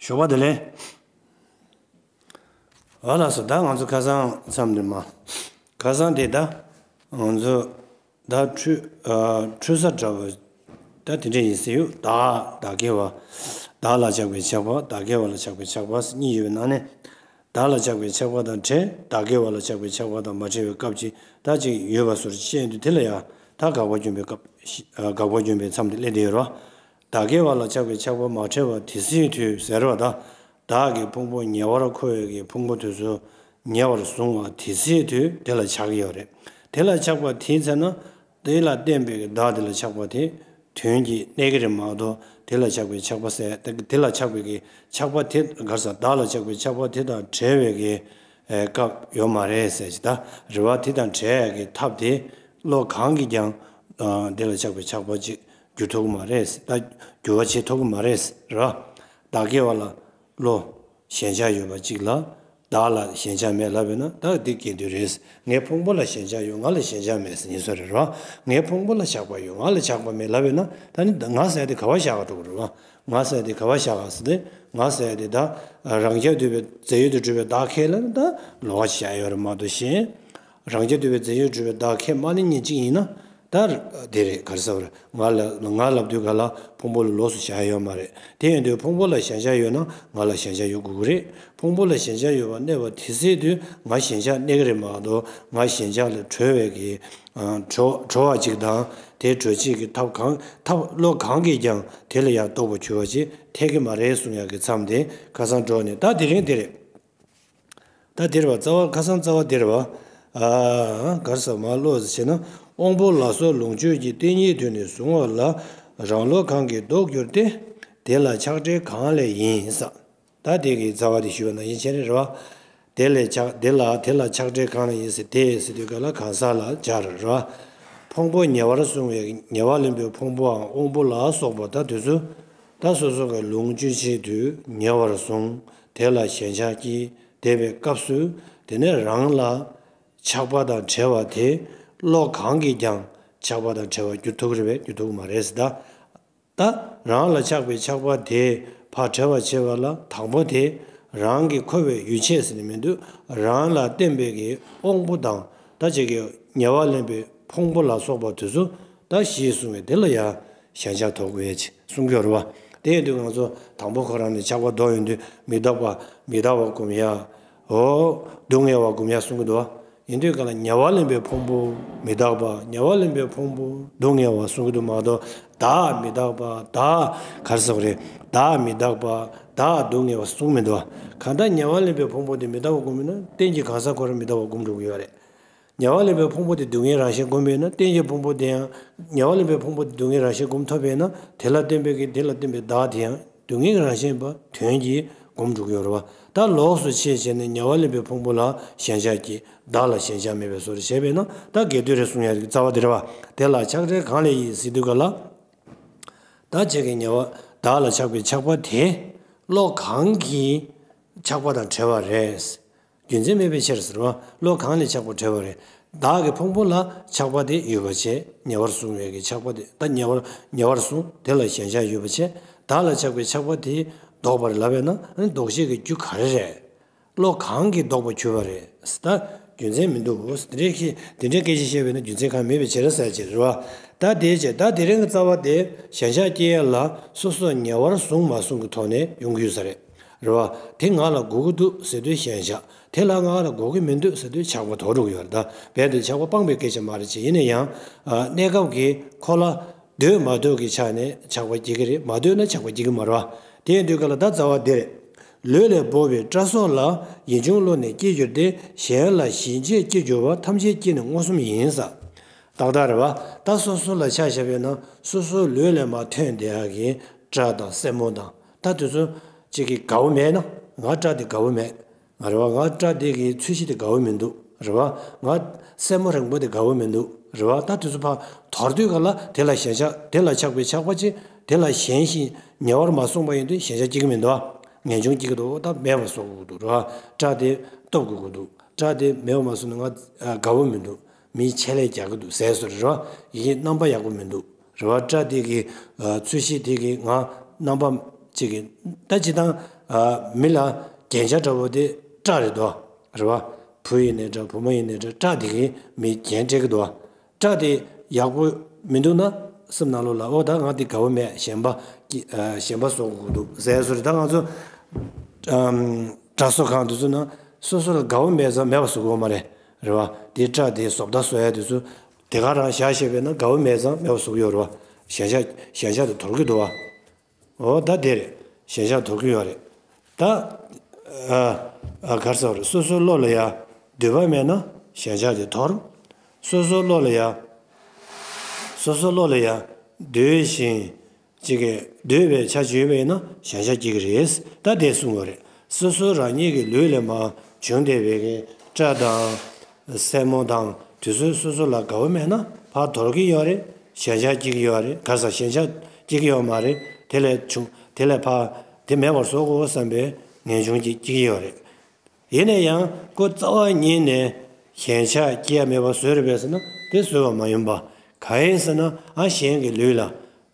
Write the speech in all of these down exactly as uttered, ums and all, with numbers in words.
ཞོགས་པ་བདེ་ལེགས། ཨ་ལགས་སོ། ད་ང་ཚོ་ཁ་སང་མཚམས་འདིར་མ། ཁ་སང་དེ་ད་ང་ཚོ་ད་འཕྲོས་ཨ་འཕྲོས་ས་འདྲ་བོ་ད་དེ་འདྲ་ཡིན་ཟེར་ཡོད། བདག་བདག་གི་བ། བདག་ལ་ཆགས་པའི་ཆགས་པ། བདག་གི་བ་ལ་ཆགས་པའི་ཆགས་པ་གཉིས་ཡོད་པའི་ནང་ནས། བདག་ལ་ཆགས་པའི་ཆགས་པ་དང་བྲལ། བདག་གི་བ་ལ་ཆགས་པའི་ཆགས་པ་དང་མ་བྲལ་བའི་སྐབས་ཅིག་ད་ཅིག་ཡོད་པ་སོར་བཤད་དུས། དེ་ལ་ཡང་ད་དགག་པ་སྐྱོན་པའི་སྐབས་ཤི་ཨ་དགག་པ་སྐྱོན་པའི་མཚམས་དེ་སླེབས་བསྡད་ཡོད་རེད་བ། བདག་གི་བ་ལ་ཆགས་པའི་ཆགས་པ་མ་བྲལ་བ་དེ་སྲིད་དུ་ཟེར་བ་དང་། བདག་གི་ཕུང་པོ་ཉེ་བར་འཁོར་བའི་གི་ཕུང་པོ་དེ་ཚོ་ཉེ་བར་བཟུང་བ་དེ་སྲིད་དུ་དེ་ལ་ཆགས་ཀྱི་ཡོད་རེད། དེ་ལ་ཆགས་པ་དེའི་ཚེ་ན། དེ་ལ་བརྟེན་པའི་གི་བདག་དེ་ལ་ཆགས་པ་དེ་དོན་གྱིས་གནས་ཀྱི་རེད་མ་གཏོགས། དེ་ལ་ཆགས་པའི་ཆགས་པ་ཟེར་དེ་དེ་ལ་ཆགས་པའི་གི་ཆགས་པ་དེ་ག་རེ་ཟ། བདག་ལ་ཆགས་པའི་ཆགས་པ་དེ་དང་བྲལ་བའི་གི་ཨེ་སྐབས་ཡོད་མ་རེད་ཟེར་ཅིག་ད་རེད་བ། དེ་དང་བྲལ་ཡག་གི་ཐབས་དེ་བློ་གང་གིས་ཀྱང་ཨ་དེ་ལ་ཆགས་པའི་ཆགས་པ་ཅིག་འགྱུར་ཐུབ་ཀྱི་མ་རེད། ད་འགྱུར་བ་བྱེད་ཐུབ་ཀྱི་མ་རེད་རེད་བ། བདག་གི་བ་ལ་བློ་ཞེན་ཆགས་ཡོད་པ་ཅིག་ལ། བདག་ལ་ཞེན་ཆགས་མེད་ལབ་པས་ན་ད་འདི་སྐད་དོད་རེད། ངའི་ཕུང་པོ་ལ་ཞེན་ཆགས་ཡོད། ང་ལ་ཞེན་ཆགས་མེད་ཟེར་ཡིན་ས་རེད་རོ། ངའི་ཕུང་པོ་ལ་ཆགས་པ་ཡོད། ང་ལ་ཆགས་པ་མེད་ལབ་པས་ན། ད་ནི་ང་ཟེར་དེ་ག་བ་བཞག་ག་འགྲོ་གི་རེད་བ། ང་ཟེར་དེ་ག་བ་བཞག་ག་ཟེར་ཏེ། ང་ཟེར་དེ་ད་རང་རྐྱ་འདུས་པའི་རྫས་ཡོད་དུ་གྲུབ་པའི་བདག་ཁས་ལ་ནི་ད་ལོགས་ཀ་བཞག་ཡོད་རེད་མ་གཏོགས་གཞན། རང་རྐྱ་འདུས་པའི་རྫས་ཡོད་དུ་གྲུབ་པའི་བདག་ཁས་མ་ལེན་མཁན་གཅིག་ཡིན་ན། ད་དེ་རེད། ག་རེ་ཟེར་བ་རེད། ང་ལ་ང་ལབ་དུས་ག་ལ་ཕུང་པོ་ལ་ལོགས་སུ་བཞག་ཡོད་མ་རེད། དེ་ཡིན་དུས་ཕུང་པོ་ལ་ཞེན་ཆགས་ཡོད་ན་ང་ལ་ཞེན་ཆགས་ཡོད་དགོས་ཀྱི་རེད། ཕུང་པོ་ལ་ཞེན་ཆགས་ཡོད་པ་གནས་པ་དེ་སྲིད་དུ་ང་ཞེན་ཆགས་གནས་ཀྱི་རེད་མ་གཏོགས། ང་ཞེན་ཆགས་ལས་གྲོལ་བའི་གི་ཨ་གྲོལ་གྲོལ་བ་ཅིག་དང་། དེ་གྲོལ་བྱེད་ཀྱི་ཐབས་གང་ཐབས་བློ་གང་གིས་ཀྱང་དེ་ལ་ཡང་རྟོགས་པར་གྱུར་པ་ཅིག་འཐད་ཀྱི་མ་རེད་གསུང་ཡག་གི་མཚམས་དེ་ཁ་སང་འགྲོ་ནས། ད་དེ་རིང་དེ་རེད། ད་དེ་རེད་བ། རྩ་བ་ཁ་སང་རྩ་བ་དེ་རེད་བ། ཨ་ག་རེ་ཟེར་མ་བློ་ཟེར་བྱས་ན། དབང་པོ་ལ་སོགས་ལོངས་སྤྱོད་ཀྱི་རྟེན་ཉིད་དུ་ནི་བཟུང་བ་ལ་རང་བློ་གང་གིས་ལྡོག་གྱུར་ཏེ། དེ་ལ་ཆགས་བྲལ་གང་ལས་ཡིན་ས། ད་དེ་གི་རྩ་བ་དེ་ཞུས་པ་ནང་བཞིན་བྱས་ནས་རེད་བ། དེ་ལས་ཆགས་དེ་ལ་དེ་ལ་ཆགས་བྲལ་གང་ལས་ཡིན་ཟེར། དེ་ཟེར་དུས་ག་ལ་གང་ཟག་ལ་སྦྱར་རེད་བ། ཕུང་པོ་ཉེ་བར་བཟུང་བའི་ཉེ་བར་ལེན་པའི་ཕུང་པོའམ་དབང་པོ་ལ་སོགས་པ་ད་དེ་ཚོ། ད་སོ་སོ་གི་ལོངས་སྤྱོད་ཆེད་དུ་ཉེ་བར་བཟུང་། དེ་ལ་ཞེན་ཆགས་སྐྱེས་བསྡད་པའི་སྐབས་སུ། དེ་ནས་རང་ལ་ཆགས་པ་དང་བྲལ་བ་དེ་བློ་གང་གིས་ཀྱང་ཆགས་པ་དང་བྲལ་བར་འགྱུར་ཐུབ་ཀྱི་རེད་པས། འགྱུར་ཐུབ་ཀྱི་མ་རེད་ཟེར་ད། ད་རང་ལ་ཆགས་པའི་ཆགས་པ་དེ་ཕར་བྲལ་བར་བྱེད་པ་ལ་དང་པོ་དེ་རང་གི་འཁོར་བའི་ཡུལ་ཆད་ཟེར་ནས་མི་འདུག་རང་ལ་བརྟེན་པའི་གི་དབང་པོ་དང་ད་ཅིག་གི་ཉེ་བར་ལེན་པའི་ཕུང་པོ་ལ་སོགས་པ་དེ་ཚོ་ད་ཞེས་གསུངས་པས། དེ་ལ་ཡང་ཞེན་ཆགས་དོགས་པས་གསུང་གི་ཡོད་རེད་བ། དེ་ཡིན་དུས་ང་ཚོ་དང་པོ་ཁོ་རང་ནས་ཆགས་པ་ལྡོག་ཡོང་དུས་མི་རྟག་པ་མི་རྟག་པ་སྒོམ་ཡ། འོ། སྡུག་བསྔལ་བ་སྒོམ་ཡ་གསུང་གི་འདུག་བ། ཡིན་དུས་ག་ལ་ཉེ་བར་ལེན་པའི་ཕུང་པོ་མི་རྟག་པ། ཉེ་བར་ལེན་པའི་ཕུང་པོ་སྡུག་བསྔལ་བ་གསུང་གི་འདུག་མ་གཏོགས། བདག་མི་རྟག་པ། བདག་ག་རེ་ཟེར་དགོས་རེད། བདག་མི་རྟག་པ། བདག་སྡུག་བསྔལ་བ་གསུང་མི་འདུག་བ། གང་ལྟར་ཉེ་བར་ལེན་པའི་ཕུང་པོ་དེ་མི་རྟག་པ་སྒོམ་ཡིན་ན་རྟེན་གྱི་གང་ཟག་ཁོ་རང་མི་རྟག་པ་སྒོམ་འགྲོ་གི་ཡོད་རེད། ཉེ་བར་ལེན་པའི་ཕུང་པོ་དེ་སྡུག་བསྔལ་རང་བཞིན་སྒོམ་པས་ན་རྟེན་གྱི་ཕུང་པོ་དེ་ཡང་། ཉེ་བར་ལེན་པའི་ཕུང་པོ་དེ་སྡུག་བསྔལ་རང་བཞིན་སྒོམ་ཐུབ་པས་ན་དེ་ལ་བརྟེན་པའི་གི་དེ་ལ་བརྟེན་པའི་བདག་དེ་ཡང་སྡུག་བསྔལ་རང་བཞིན་པ་དོན་གྱིས་སྒོམ་འགྲོ་གི་ཡོད་རེད་བ། ད་ལོགས་སུ་ཕྱེ་བྱས་ནས་ཉེ་བར་ལེན་པའི་ཕུང་པོ་ལ་ཞེན་ཆགས་སྐྱེས། བདག་ལ་ཞེན་ཆགས་མེད་པའི་བཟོ་འདྲ་བྱས་པས་ན་ད་འགལ་འདུ་རེད་གསུང་ཡ་གི་རྩ་བ་དེ་རེད་བ། དེ་ལ་ཆགས་བྲལ་གང་ལས་ཡིན་ཟེར་དུས་ག་ལ། ད་ཅིག་གི་ཉེ་བར་བདག་ལ་ཆགས་པའི་ཆགས་པ་དེ་བློ་གང་གིས་ཆགས་པ་དང་བྲལ་བ་རེད། རྒྱུ་མཚན་མེད་པའི་ཕྱིར་ཟེར་བ། བློ་གང་ལས་ཆགས་པ་བྲལ་བ་རེད། བདག་གི་ཕུང་པོ་ལ་ཆགས་པ་དེ་ཡོད་པ་བྱས། ཉེ་བར་བཟུང་བའི་གི་ཆགས་པ་དེ་ད་ཉེ་བར་ཉེ་བར་བཟུང་། དེ་ལ་ཞེན་ཆགས་ཡོད་པ་བྱས། བདག་ལ་ཆགས་པའི་ཆགས་པ་དེ་ལྡོག་པར་ལབ་པས་ན་ཨ་ནི་ལྡོག་བྱེད་ཀྱི་རྒྱུ་ག་རེ་རེད། བློ་གང་གིས་ལྡོག་པར་གྱུར་པ་རེད། ད་རྒྱུ་མཚན་མི་འདུག་དེ་འདྲའི་གི་དེ་འདྲའི་སྐད་ཆ་བཤད་པས་ན་རྒྱུ་མཚན་གང་མེད་པའི་ཕྱིར་ཟེར་གྱི་རེད་བ། ད་དེའི་ཕྱིར་ད་དེ་རིང་གི་རྩ་བ་དེ་ཞེན་ཆགས་སྐྱེ་ཡ་ལ་སོ་སོ་ཉེ་བར་བཟུང་མ་བཟུང་གི་ཐོག་ནས་ཡོང་གི་ཡོད་ས་རེད། རེད་བ། དེ་ང་ལ་དགོས་ཀྱི་འདུག་ཟེར་དུས་ཞེན་ཆགས། དེ་ལ་ང་ལ་དགོས་ཀྱི་མི་འདུག་ཟེར་དུས་ཆགས་པ་དོག་འགྲོ་གི་ཡོད་རེད། ད་རྦད་དེ་ཆགས་པ་སྤངས་པའི་སྐད་ཆ་མ་རེད་ཅེས། ཡིན་ན་ཡང་ཨ་གནས་སྐབས་ཀྱི་ཁོ་ལ་འདོད་མ་འདོད་ཀྱི་ཆ་ནས་ཆགས་པ་སྐྱེ་གི་རེད། མ་འདོད་ན་ཆགས་པ་སྐྱེ་གི་མ་རེད་བ། དེ་ཡིན་དུས་ག་ལ་ད་རྩ་བ་འདི་རེད། ལུས་ལས་བོར་བའི་སྐྲ་སོགས་ལ་ཡིད་འབྱུང་བློ་ནི་སྐྱེ་གྱུར་ཏེ། གཞན་ལ་ཞེན་ཆགས་སྐྱེ་གྱུར་པ་ཐམས་ཅད་ཀྱིས་ནི་མངོན་སུམ་ཡིན་ས། ཏག་ཏག་རེད་བ། ད་སོ་སོ་ལ་ཆ་བཞག་པས་ན་སོ་སོའི་ལུས་ལས་མར་ཐོན་བསྡད་ཡག་གི་སྐྲ་དང་སེན་མོ་དང་། ད་དེ་ཚོ་གཅིག་གིས་དགའ་བོ་མེད་ན། ང་སྐྲ་དེ་དགའ་བོ་མེད། རེད་བ། ང་སྐྲ་དེ་གི་ཚོས་གཞི་དེ་དགའ་བོ་མི་འདུག་རེད་བ། ང་སེན་མོ་རིང་པོ་དེ་དགའ་བོ་མི་འདུག་རེད་བ། ད་དེ་ཚོ་ཕར་དོར་དུས་ག་ལ་དེ་ལ་ཞེན་ཆགས། དེ་ལ་ཆགས་པའི་ཆགས་པ་ཅིག་དེ་ལ་ཞེན་ཞིང་ཉེ་བར་མ་སོང་པ་ཡིན་དུས་ཞེན་ཆགས་སྐྱེ་གི་མི་འདུག་ངེས་འབྱུང་སྐྱེ་གི་འདུག་ད་མེད་པ་བཟོ་དགོས་ཀྱི་འདུག་རེད་བ། སྐྲ་དེ་སྟོབས་དགོས་ཀྱི་འདུག་སྐྲ་དེ་མེད་པ་མ་སོང་ན་ང་དགའ་བོ་མི་འདུག་མིའི་ཆེད་ལས་རྒྱག་གི་འདུག་ཟེར་བཟོ་རེད་བ། ཡི་གེ་རྣམ་པ་ཡག་པོ་མི་འདུག་རེད་བ། སྐྲ་དེ་གི་ཚོས་གཞི་དེ་གི་ང་རྣམ་པ་ཅིག་གི་ད་ཅི་དང་ ཨ་མི་ལ་རྒྱན་ཆ་འདྲ་པོ་དེ་སྐྲ་རེད་དོ། རེད་བ། བུ་ཡིན་ནའི་འདྲ་བུ་མོ་ཡིན་ནའི་འདྲ་སྐྲ་དེ་གིས་མི་རྒྱན་སྤྲས་ཀྱི་འདུག་བ། སྐྲ་དེ་ཡག་པོ་མི་འདུག་ན་སེམས་ནང་ལོགས་ལ་ཨོ་ད་ང་དེ་དགའ་བོ་མེད་གཞན་པ་ཀྱི་ཨ་གཞན་པ་བཟོ་དགོས་འདུག་ཟེར་བཟོ་རེད། ད་ང་ཚོ་ཨམ་དྲ་བཟོ་ཁང་དེ་ཚོ་ན་སོ་སོ་ལ་དགའ་བོ་མེད་ཙང་མེད་པ་བཟོ་དགོས་མ་རེད། རེད་བ། དེ་སྐྲ་དེ་བཟོ་ལྟ་བཟོ་ཡ་དེ་ཚོ་དེ་ག་རང་བཞག་བཞག་པས་ན་དགའ་བོ་མེད་ཙང་མེད་པ་བཟོ་གི་ཡོད་རེད་བ། ཞན་ཆ་ཞན་ཆ་དེ་དོར་གི་འདུག་བ། འོ་ད་དེ་རེད། ཞན་ཆ་དོར་གི་ཡོད་རེད། ད་ཨ་ཨ་ག་རེ་ཟེར་བ་རེད། སོ་སོའི་བློ་ལ་ཡ་འདོད་པ་མེད་ན་ཞན་ཆ་དེ་དོར། སོ་སོའི་བློ་ལ་ཡ་སོ་སོའི་བློ་ལ་ཡ་འདོད་བཞིན་ཅིག་གི་འདོད་པའི་ཆ་ཅིག་ཡོད་པ་ཡིན་ན་ཞན་ཆ་སྐྱེ་གི་རེད། ད་དེ་གསུངས་པ་རེད། སོ་སོ་རང་ཉིད་ཀྱི་ལུས་ལས་མར་བྱུང་བསྡད་པའི་གི་སྐྲ་དང་། སེན་མོ་དང་དེ་ཚོ་སོ་སོ་ལ་དགའ་བོ་མེད་ན་ཕར་དོར་གྱི་ཡོད་རེད། ཞན་ཆ་སྐྱེ་གི་ཡོད་རེད། ག་ས་ཞན་ཆ་སྐྱེ་གི་ཡོད་མ་རེད། དེ་ལས་བྱུང་དེ་ལས་ཕར་དེ་མེད་པར་བཟོ་དགོས་བསམ་པའི་ངེས་འབྱུང་ཅིག་སྐྱེ་གི་ཡོད་རེད། ཡིན་ན་ཡང་ཁོ་རྩ་བ་ཉིད་ནས་ཞན་ཆ་སྐྱེ་ཡ་མེད་པ་བཟོས་རེད་པས་ཟེར་ན་དེ་བཟོས་པ་མ་ཡིན་པ། གང་ཡིན་ཟེར་ན་ཨ་གཞན་གྱི་ལུས་ལ་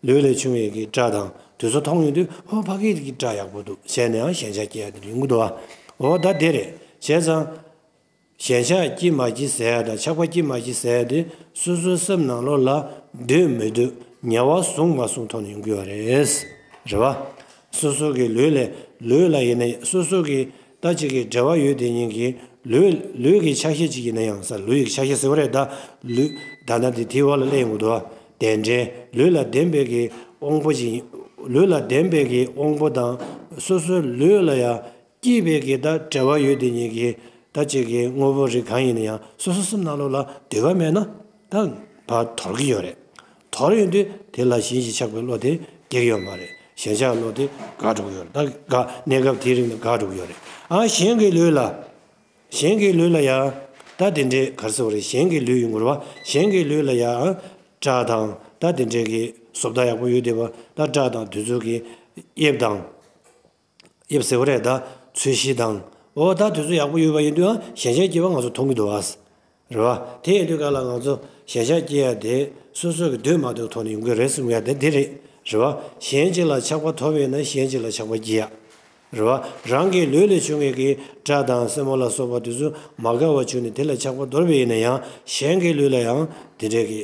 ལུས་ལས་བྱུང་བའི་གི་སྐྲ་དང་དེ་ཚོ་མཐོང་ཡོང་དུས་ཧོ་ཕ་གི་གི་སྐྲ་ཡག་པོ་འདུག་བྱས་ནས་ཨ་ཞན་ཆ་སྐྱེ་ཡ་དེ་ཡོང་གི་འདུག་ཨ། འོ་ད་དེ་རེད། བྱས་ཙང་། ཞན་ཆ་སྐྱེ་མ་སྐྱེ་ཟེར་ཡ་དང་ཆགས་པ་སྐྱེ་མ་སྐྱེ་ཟེར་ཡ་དེ་སོ་སོའི་སེམས་ནང་ལོགས་ལ་འདོད་མི་འདོད་ཉེ་བར་བཟུང་མ་བཟུང་ཐོག་ནས་ཡོང་གི་ཡོད་རེད། རེད་བ། སོ་སོ་གི་ལུས་ལས་ལུས་ལ་ཡིན་ན་སོ་སོ་གི་ད་ཅིག་གི་འབྲེལ་བ་ཡོད་དེ་ཉིད་ཀྱི་ལུས་ལུས་ཀྱི་ཆ་ཤས་ཅིག་ཡིན་ན་ཡང་ས་ལུས་ཀྱི་ཆ་ཤས་ཟེར་བ་རེད་ད། ལུས་ད་ལྟ་དེ་དེའི་འོག་ལ་སླེབས་ཡོང་གི་འདུག་བ། དེ་འདྲའི་ལུས་ལ་ལྡན་པའི་གི་དབང་པོ་ཅིག་ཡིན། ལུས་ལ་ལྡན་པའི་གི་དབང་པོ་དང་སོ་སོའི་ལུས་ལ་ཡང་། སྐྱེས་པའི་གི་ད་འབྲེལ་བ་ཡོད་དེ་ཉིད་ཀྱི་ད་ཅིག་གི་དངོས་པོ་རིགས་གང་ཡིན་ན་ཡང་སོ་སོ་སེམས་ནང་ལོགས་ལ་འདོད་པ་མེད་ན་ད་ཕར་དོར་གྱི་ཡོད་རེད། དོར་ཡོང་དུས་དེ་ལ་ཞེན་ཅིང་ཆགས་པའི་བློ་དེ་སྐྱེ་གི་ཡོད་མ་རེད། ཞེན་ཆགས་བློ་དེ་འགག་འགྲོ་གི་ཡོད་རེད། ད་འགག་གནས་སྐབས་དེའི་རིང་ལ་འགག་འགྲོ་གི་ཡོད་རེད། ཨ་གཞན་གྱི་ལུས་ལ་གཞན་གྱི་ལུས་ལ་ཡང་ད་དེ་འདྲའི་ག་རེ་ཟེར་བ་རེད། གཞན་གྱི་ལུས་ཡོང་གི་རེད་བ། གཞན་གྱི་ལུས་ལ་ཡང་སྐྲ་དང་ད་དེ་འདྲའི་གི་བཟོ་ལྟ་ཡག་པོ་ཡོད་བསྡད་པ་ད་སྐྲ་དང་དེ་ཚོ་གི་དབྱིབས་དང་། དབྱིབས་ཟེར་བ་རེད་ད། ཚོས་གཞི་དང་། འོ་ད་དེ་ཚོ་ཡག་པོ་ཡོད་པ་ཡིན་དུས་ཨ་ཞན་ཆ་སྐྱེ་བ་ང་ཚོ་མཐོང་གི་འདུག་ཨ། རེད་བ། དེ་ཡིན་དུས་ག་ལ་ང་ཚོ་ཞན་ཆ་སྐྱེ་ཡ་དེ་སོ་སོ་གི་འདོད་མ་འདོད་ཐོག་ནས་ཡོང་གི་རེད་གསུང་ཡ་དེ་འདི་རེད། རེད་བ། གཞན་གཅིག་ལ་ཆགས་པ་ཐོབ་ཡོད་ན་གཞན་གཅིག་ལ་ཆགས་པ་སྐྱེ་ཡ། རེད་བ། རང་གི་ལུས་ལས་བྱུང་བའི་གི་སྐྲ་དང་སེན་མོ་ལ་སོགས་པ་དེ་ཚོ་མ་དགའ་བ་བྱུང་ནས་དེ་ལ་ཆགས་པ་འདོར་བ་ཡིན་ན་ཡང་གཞན་གྱི་ལུས་ལ་ཡང་དེ་འདྲའི་གི་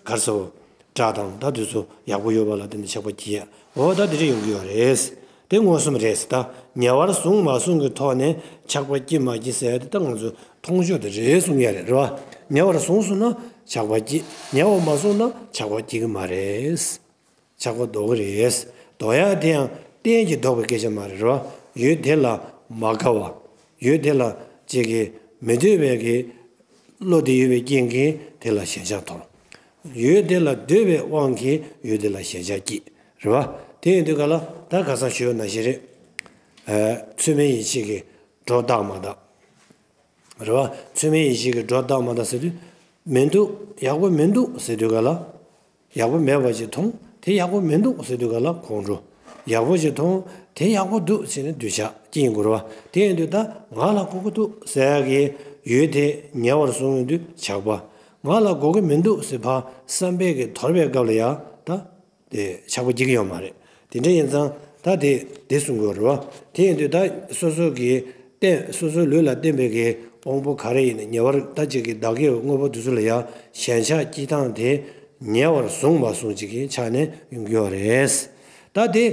གར་སོ། སྐྲ་དང་ད་དེ་ཚོ་ཡག་པོ་ཡོད་པ་ལ་བརྟེན་ནས་ཆགས་པ་སྐྱེ་ཡ། འོ་ད་དེ་འདྲ་ཡོང་གི་ཡོད་རེད། དེ་མངོན་སུམ་རེད་ད། ཉེ་བར་བཟུང་མ་བཟུང་གི་ཐོག་ནས་ཆགས་པ་སྐྱེ་མ་སྐྱེ་ཟེར་ཡ་དེ་ད་ང་ཚོ་མཐོང་ཆོས་དེ་རེད་གསུང་ཡ་རེད། རེད་བ། ཉེ་བར་བཟུང་སོང་ན་ཆགས་པ་སྐྱེ། ཉེ་བར་མ་བཟུང་ན་ཆགས་པ་སྐྱེ་གི་མ་རེད། ཆགས་པ་ལྡོག་གི་རེད། ལྡོག་ཡ་དེ་ཡང་གཏན་གྱིས་ལྡོག་པའི་སྐད་ཆ་མ་རེད། རེད་བ། ཡུལ་དེ་ལ་མ་དགའ་བ། ཡུལ་དེ་ལ་ཅིག་གི་མི་འདོད་པའི་གི་བློ་དེ་ཡོད་པའི་རྐྱེན་གྱིས་དེ་ལ་ཞེན་ཆགས་དོར། ཡུལ་དེ་ལ་འདོད་པའི་དབང་གིས་ཡུལ་དེ་ལ་ཞེན་ཆགས་སྐྱེས། རེད་བ། དེ་ཡིན་དུས་ག་ལ་ད་ག་ས་ཞུས་པ་ནང་བཞིན་རེད། ཨ་ཚད་མའི་ཡིད་ཆེས་ཀྱིས་སྒྲོ་བཏགས་མ་བཏགས། རེད་བ། ཚད་མའི་ཡིད་ཆེས་ཀྱིས་སྒྲོ་བཏགས་མ་བཏགས་ཟེར་དུས། མི་འདུག་ཡག་པོ་མི་འདུག་ཟེར་དུས་ག་ལ། ཡག་པོ་མེད་པ་ཅིག་མཐོང་། དེ་ཡག་པོ་མི་འདུག་ཟེར་དུས་ག་ལ་ཁོང་ཁྲོ། ཡག་པོ་ཅིག་མཐོང་། དེ་ཡག་པོ་འདུག་ཟེར་ནས་འདོད་ཆགས་སྐྱེ་ཡིན་དགོས་རེད་བ། དེ་ཡིན་དུས་ད་ང་ལ་དགོས་ཀྱི་འདུག་ཟེར་ཡག་གི་ཡུལ་དེ་ཉེ་བར་བཟུང་ཡོང་དུས་ཆགས་པ། ང་ལ་དགོས་ཀྱི་མི་འདུག་ཟེར་ཕར་བསམ་པས་ཀྱི་དོར་བའི་སྐབས་ལ་ཡ་ད། དེ་ཆགས་པ་སྐྱེ་གི་ཡོད་མ་རེད། དེ་འདྲ་ཡིན་ཙང་ད་དེ་དེ་གསུང་དགོས་རེད་བ། དེ་ཡིན་དུས་ད་སོ་སོ་གི་རྟེན་སོ་སོའི་ལུས་ལ་བརྟེན་པའི་གི་དབང་པོ་ག་རེ་ཡིན་ན་ཉེ་བར་ད་ཅིག་གི་བདག་གི་དངོས་པོ་དེ་ཚོ་ལ་ཡང་ཞེན་ཆགས་སྐྱེ་སྟངས་དེ་ཉེ་བར་བཟུང་མ་བཟུང་ཅིག་གི་ཆ་ནས་ཡོང་གི་ཡོད་རེད། ད་དེ་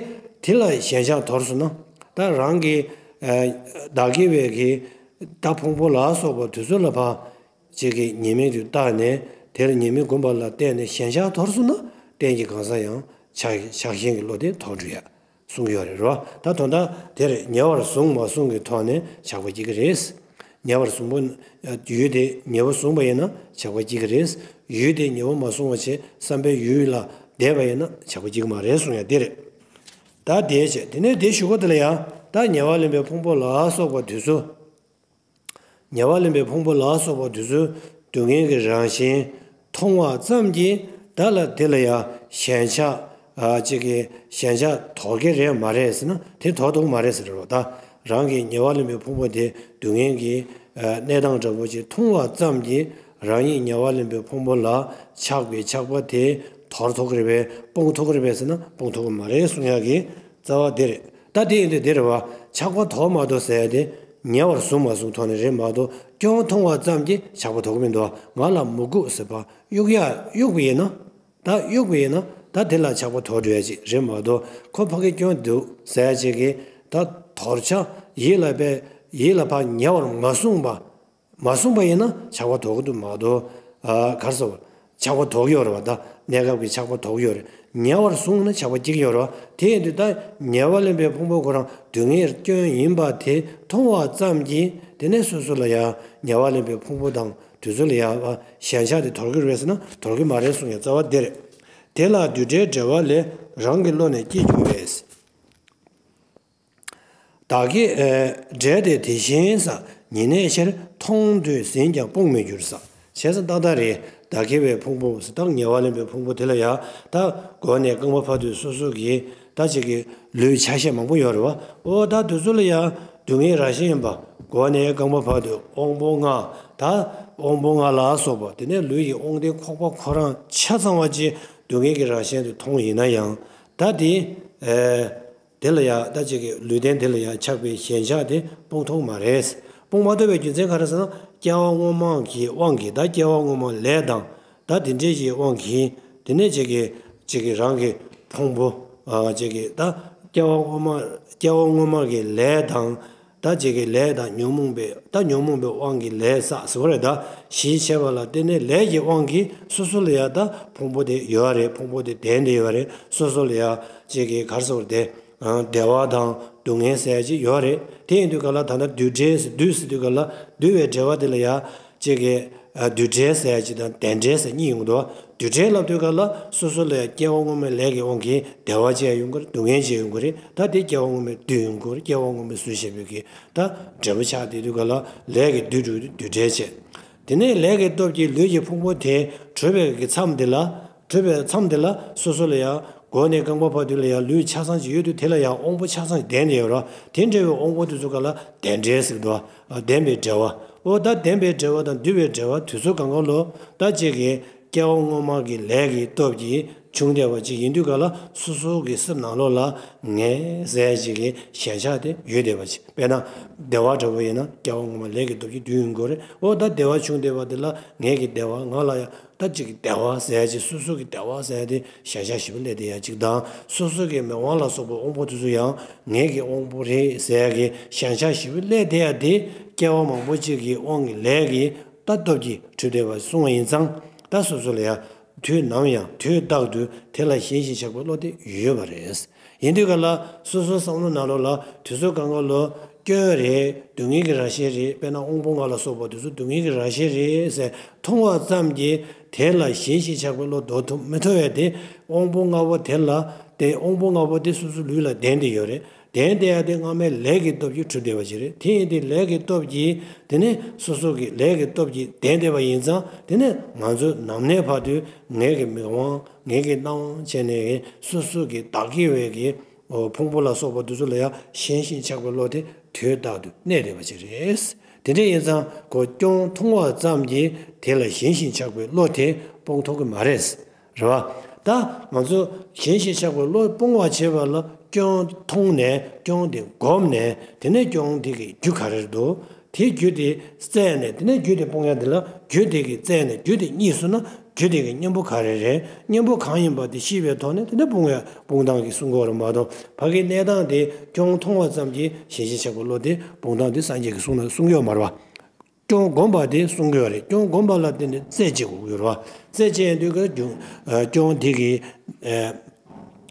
དེ་ལ་ཞེན་ཆགས་དོར་སོང་ན་ད་རང་གི་བདག་གི་བའི་གི་ད་ཕུང་པོ་ལ་སོགས་པ་དེ་ཚོ་ལ་ཕར། ཅིག་གིས་ཉེས་དམིགས་དེ་བརྟགས་ནས་དེར་ཉེས་དམིགས་བསྒོམས་པ་ལ་བརྟེན་ནས་ཞེན་ཆགས་དོར་སོང་ན་གཏན་གྱི་གང་ཟག་ཡང་ཆགས་ཆགས་ཞེན་གྱི་བློ་དེ་དོར་འགྲོ་ཡ་གསུང་གི་ཡོད་རེད་རོ། ད་དོན་དག་དེར་ཉེ་བར་བཟུང་མ་བཟུང་གི་ཐོག་ནས་ཆགས་པ་སྐྱེ་གི་རེད། ཉེ་བར་བཟུང་པོ་ཡུལ་དེ་ཉེ་བར་བཟུང་པ་ཡིན་ན་ཆགས་པ་སྐྱེ་གི་རེད། ཡུལ་དེ་ཉེ་བར་མ་བཟུང་བ་བྱས་བསམ་པའི་ཡུལ་ལ་བསྡད་པ་ཡིན་ན་ཆགས་པ་སྐྱེ་གི་མ་རེད་གསུང་ཡ་དེ་རེད། ད་དེ་བྱས་དེ་ནས་དེ་ཞུ་གོ་དེ་ལ་ཡང་ད་ཉེ་བར་ལེན་པའི་ཕུང་པོ་ལ་སོགས་པ་དུས་སུ། ཉེ་བར་ལེན་པའི་ཕུང་པོ་ལ་སོགས་པ་དེ་ཚོའི་སྡུག་བསྔལ་གྱི་རང་བཞིན་མཐོང་བ་ཙམ་གྱིས་བདག་ལ་དེ་ལ་ཡང་ཞེན་ཆགས་ཨ་ཅིག་གི་ཞེན་ཆགས་དོར་གྱི་རེད་མ་རེད་ཟེར་ན་དེ་དོར་ཐུབ་མ་རེད་ཟེར་རོ། ད་རང་གི་ཉེ་བར་ལེན་པའི་ཕུང་པོ་དེ་སྡུག་བསྔལ་གྱི་ཨ་གནས་སྟངས་འདྲ་པོ་ཅིག་མཐོང་བ་ཙམ་གྱིས་རང་ཉིད་ཉེ་བར་ལེན་པའི་ཕུང་པོ་ལ་ཆགས་པའི་ཆགས་པ་དེ་དོར་ཐུབ་ཀྱི་རེད་པས་སྤོང་ཐུབ་ཀྱི་རེད་པས་ཟེར་ན་སྤོང་ཐུབ་ཀྱི་མ་རེད་གསུང་ཡག་གི་རྩ་བ་དེ་རེད། ད་དེ་ཡིན་དུས་དེ་རེད་བ། ཆགས་པ་དོགས་མ་དོགས་ཟེར་ཡ་དེ་ཉེ་བར་བཟུང་མ་བཟུང་ཐོག་ནས་རེད་མ་གཏོགས། སྐྱོན་མཐོང་བ་ཙམ་གྱིས་ཆགས་པ་དོགས་ཀྱི་མི་འདུག་བ། ང་ལ་མི་དགོས་ཟེར་བ་གཡུག་ཡ་གཡུག་པ་ཡིན་ན། ད་གཡུག་པ་ཡིན་ན་ད་དེ་ལ་ཆགས་པ་དོགས་འགྲོ་ཡ་ཅིག་རེད་མ་གཏོགས། ཁོ་ཕ་གི་སྐྱོན་འདུག་ཟེར་ཡ་ཅིག་གིས་ད་དོར་ཆ་ཡིད་ལ་བས་ཡིད་ལ་ཕར་ཉེ་བར་མ་བཟུང་བ། མ་བཟུང་པ་ཡིན་ན་ཆགས་པ་དོགས་ཀྱི་འདུག་མ་གཏོགས། ཨ། ག་རེ་ཟེར་བ། ཆགས་པ་དོགས་ཀྱི་ཡོད་རེད་བ། ད་གནས་སྐབས་ཀྱི་ཆགས་པ་དོགས་ཀྱི་ཡོད་རེད། ཉེ་བར་བཟུང་ན་ཆགས་པ་སྐྱེ་གི་ཡོད་རེད་བ། དེ་ཡིན་དུས་ད་ཉེ་བར་ལེན་པའི་ཕུང་པོ་ཁོ་རང་སྡུག་བསྔལ་སྐྱོན་ཡིན་པ་དེ་མཐོང་བ་ཙམ་གྱིས་དེ་ནས་སོ་སོ་ལ་ཡང་ཉེ་བར་ལེན་པའི་ཕུང་པོ་དང་དེ་ཚོ་ལ་ཡང་ཞེན་ཆགས་དེ་དོར་གྱི་རེད་ཟེར་ན་དོར་གྱི་མ་རེད་གསུང་ཡ་རྩ་བ་དེ་རེད། དེ་ལ་རྡུལ་བྲལ་འབྲེལ་བ་ལས་རང་གི་བློ་ནི་སྐྱེ་འགྱུར་བས། བདག་གི་འབྲས་དེ་དེ་བཞིན་ས། ཉེ་གནས་ཕྱིར་མཐོང་དུས་ཟིན་ཀྱང་སྤོང་མི་འགྱུར་ས། བྱས་ཙང་ཏག་ཏག་རེད། བདག་གི་བའི་ཕུང་པོ་ཟེར་ད་ཉེ་བར་ལེན་པའི་ཕུང་པོ་དེ་ལ་ཡ། ད་མགོ་ནས་རྐང་པ་བར་དུ་སོ་སོ་གི་ད་ཅིག་གི་ལུས་ཆ་ཤས་མང་པོ་ཡོད་རེད་བ། ཨོ་ད་དེ་ཚོ་ལ་ཡ་སྡུག་བསྔལ་རང་བཞིན་ཡིན་པ། མགོ་ནས་རྐང་པ་བར་དུ་དབང་པོ་ལྔ། ད་དབང་པོ་ལྔ་ལ་སོགས་པ་དེ་ནས་ལུས་ཀྱི་དབང་ལྡན་ཁོག་པ་ཁོ་རང་ཆ་ཚང་བ་ཅིག་སྡུག་བསྔལ་གྱི་རང་བཞིན་དུ་མཐོང་ཡིན་ན་ཡང་། ད་དེ། ཨེ། དེ་ལ་ཡང་ད་ཅིག་གི་ལུས་རྟེན་དེ་ལ་ཡང་ཆགས་པའི་ཞེན་ཆགས་དེ་སྤོང་ཐུབ་མ་རེད། སྤོང་མ་ཐུབ་པའི་རྒྱུ་མཚན་ག་རེ་ཟེར་ན། སྐྱེ་བ་སྔོན་མ་གི་དབང་གིས་ད་སྐྱེ་བ་སྔོན་མ་ལས་དང་། ད་དེ་འདྲའི་ཞིག་དབང་གིས་དེ་ནས་ཅིག་གི་ཅིག་གི་རང་གི་ཕུང་པོ། ཨ། ཅིག་གི་ད་སྐྱེ་བ་སྔོན་མ་སྐྱེ་བ་སྔོན་མ་གི་ལས་དང་། ད་ཅིག་གི་ལས་དང་ཉོན་མོངས་པའི་ད་ཉོན་མོངས་པའི་དབང་གིས་ལས་བསགས་ཟེར་བ་རེད། ད་གཞི་བྱས་པ་ལ་བརྟེན་ནས་ལས་ཀྱི་དབང་གིས་སོ་སོ་ལ་ཡང་ད་ཕུང་པོ་དེ་ཡོད་རེད། ཕུང་པོ་དེ་ལྡན་དེ་ཡོད་རེད། སོ་སོ་ལ་ཡང་ཅིག་གི་ག་རེ་ཟེར་བ་དེ། བདེ་བ་དང་སྡུག་བསྔལ་ཟེར་ཡ་ཅིག་ཡོད་རེད། དེ་ཡིན་དུས་ག་ལ་ད་ལྟ་རྡུལ་བྲལ་ཟེར་རྡུལ་ཟེར་དུས་ག་ལ་རྡུལ་བའི་འབྲེལ་བ་དེ་ལ་ཡང་ཅིག་གི་རྡུལ་བྲལ་ཟེར་ཡ་ཅིག་དང་ལྡན་འབྲེལ་ཟེར་གཉིས་ཡོང་གི་འདུག་རྡུལ་བྲལ་ལབ་དུས་ག་ལ་སོ་སོ་ལ་ཡང་སྐྱེ་བ་སྔོན་མའི་ལས་ཀྱི་དབང་གིས་བདེ་བ་ཅིག་ཡང་ཡོང་གི་རེད། སྡུག་བསྔལ་ཅིག་ཡང་ཡོང་གི་རེད། ད་དེ་སྐྱེ་བ་སྔོན་མའི་རྡུལ་ཡོང་གི་རེད། སྐྱེ་བ་སྔོན་མའི་གཟུགས་ཞེས་པའི་གི་ད་འབྲས་བུ་ཆགས་དེ་དུས་ག་ལ་ལས་ཀྱི་རྡུལ་གྲུབ་རྡུལ་བྲལ་བྱས། དེ་ནས་ལས་ཀྱི་སྟོབས་ཀྱིས་ལུས་ཀྱི་ཕུང་པོ་དེ་གྲུབ་པའི་གི་མཚམས་དེ་ལ། གྲུབ་པའི་མཚམས་དེ་ལ་སོ་སོ་ལ་ཡང་མགོ་ནས་རྐང་པ་བར་དུ་ལ་ཡང་ལུས་ཆ་ཚང་ཅིག་ཡོད་དུས་དེ་ལ་ཡང་དབང་པོ་ཆ་ཚང་ཅིག་ལྡན་ཏེ་ཡོད་རེད། དེ་འདྲ་བའི་དབང་པོ་དེ་ཚོ་ག་ལ་ལྡན་འབྲེལ་ཟེར་གི་འདུག་ལྡན་པའི་འབྲེལ་བ། འོ་ད་ལྡན་པའི་འབྲེལ་བ་དང་འདུས་པའི་འབྲེལ་བ་དེ་ཚོ་གང་ག་ལོ་ད་ཅིག་གི་སྐྱེ་བ་སྔོན་མ་གི་ལས་ཀྱི་སྟོབས་ཀྱིས་བྱུང་བསྡད་པ་ཅིག་ཡིན་དུས་ག་ལ་སོ་སོ་གི་སེམས་ནང་ལོགས་ལ་ངས་ཟེར་ཅིག་གི་ཞེན་ཆགས་དེ་ཡོད་བསྡད་པ་ཅིག་དཔེར་ན་བདེ་བ་འདྲ་བོ་ཡིན་ན་སྐྱེ་བ་སྔོན་མ་ལས་ཀྱི་སྟོབས་ཀྱིས་བསྡུས་ཡོང་གི་རེད། འོ་ད་བདེ་བ་བྱུང་བསྡད་པ་དེ་ལ་ངས་ཀྱི་བདེ་བ་ང་ལ་ཡང་། ད་ཅིག་གི་བདེ་བ་ཟེར་ཡ་ཅིག་སོ་སོ་གི་བདེ་བ་ཟེར་ཡ་དེ་ཞེན་ཆགས་ཞེ་པོ་སླེབས་བསྡད་ཡ་ཅིག་དང་། སོ་སོ་གི་མི་དབང་ལ་སོགས་པའི་དབང་པོ་དེ་ཚོ་ཡང་ངེད་ཀྱི་དབང་པོ་རེད་ཟེར་ཡ་གི་ཞེན་ཆགས་ཞེ་པོ་སླེབས་བསྡད་ཡ་དེ་སྐྱེ་བ་མང་པོ་ཅིག་གི་དབང་གི་ལས་ཀྱི་ད་སྟོབས་ཀྱིས་གྲུབ་བསྡད་པ་གསུངས་པ་ཡིན་ཙང་། ད་སོ་སོ་ལ་ཡང་དུས་ནམ་ཡང་དུས་རྟག་ཏུ་དེ་ལ་ཞེན་ཞིང་ཆགས་པའི་བློ་དེ་ཡོད་པ་རེད། ཡིན་དུས་ག་ལ་སོ་སོའི་བསམ་བློ་ནང་ལོགས་ལ་དུས་ཚོད་གང་ག་ལོ་སྐྱོན་རེད། སྡུག་བསྔལ་གྱི་རང་བཞིན་རེད། དཔེར་ན་དབང་པོ་ལྔ་ལ་སོགས་པ་དེ་ཚོ་སྡུག་བསྔལ་གྱི་རང་བཞིན་རེད་ཟེར་མཐོང་བ་ཙམ་གྱིས་དེ་ལ་ཞེན་ཞིང་ཆགས་པའི་བློ་ལྡོག་ཐུབ་མི་ཐུབ་པས་དེ་དབང་པོ་ལྔ་པོ་དེ་ལ་དེ་དབང་པོ་ལྔ་པོ་དེ་སོ་སོའི་ལུས་ལ་ལྡན་ཏེ་ཡོད་རེད། ལྡན་ཏེ་ཡ་དེ་སྔ་མའི་ལས་ཀྱི་སྟོབས་ཀྱིས་གྲུབ་བསྡད་པ་ཞིག་རེད། དེ་ཡིན་དུས་ལས་ཀྱི་སྟོབས་ཀྱིས་དེ་ནས་སོ་སོ་གི་ལས་ཀྱི་སྟོབས་ཀྱིས་ལྡན་བསྡད་པ་ཡིན་ཙང་དེ་ནས་ང་ཚོ་ནམ་གནས་བར་དུ་ངེད་ཀྱི་མིག་དབང་ངེད་ཀྱི་རྣ་དབང་བྱས་ནས་སོ་སོ་གི་བདག་གི་བའི་གི་ཕུང་པོ་ལ་སོགས་པ་དེ་ཚོ་ལ་ཡང་ཞེན་ཞིང་ཆགས་པའི་བློ་དེ་དུས་རྟག་ཏུ་གནས་བསྡད་པ་ཅིག་རེད། དེ་འདྲ་ཡིན་ཙང་ཁོ་སྐྱོན་མཐོང་བ་ཙམ་གྱིས་དེ་ལ་ཞེན་ཞིང་ཆགས་པའི་བློ་དེ་སྤོང་ཐུབ་ཀྱི་མ་རེད། རེད་བ། ད་ང་ཚོ་ཞེན་ཞིང་ཆགས་པའི་བློ་སྤོང་བ་བྱེད་པ་ལ་སྐྱོན་མཐོང་ནས་སྐྱོན་དེ་བསྒོམས་ནས་དེ་ནས་སྐྱོན་དེ་གི་རྒྱུ་ག་རེ་རེད་འདུག་དེའི་རྒྱུ་དེ་བཙལ་ནས་དེ་ནས་རྒྱུ་དེ་སྤོང་ཡ་དེ་ལ་རྒྱུ་དེ་གི་བཙལ་ནས་རྒྱུ་དེ་རྙེད་སོང་ན་རྒྱུ་དེ་གི་གཉེན་པོ་ག་རེ་རེད། གཉེན་པོ་གང་ཡིན་པ་དེ་ཤེས་པའི་ཐོག་ནས་དེ་ནས་སྤོང་ཡ་སྤོང་སྟངས་ཀྱི་གསུང་གི་ཡོད་རེད་མ་གཏོགས་ཕ་གིའི་གནས་སྟངས་དེ་སྐྱོན་མཐོང་བ་ཙམ་གྱིས་ཞེན་ཞིང་ཆགས་པའི་བློ་དེ་སྤོང་སྟངས་དེ་སངས་རྒྱས་ཀྱི་གསུང་ན་གསུང་གི་ཡོད་མ་རེད་བ། སྐྱོན་བསྒོམ་པ་དེ་གསུང་གི་ཡོད་རེད། སྐྱོན་བསྒོམ་པ་ལ་བརྟེན་ནས་རྩད་གཅོད་དགོས་ཀྱི་ཡོད་རེད་བ། རྩད་གཅོད་ཡོང་དུས་ཀྱི་རྒྱུ་སྐྱོན་དེ་གི་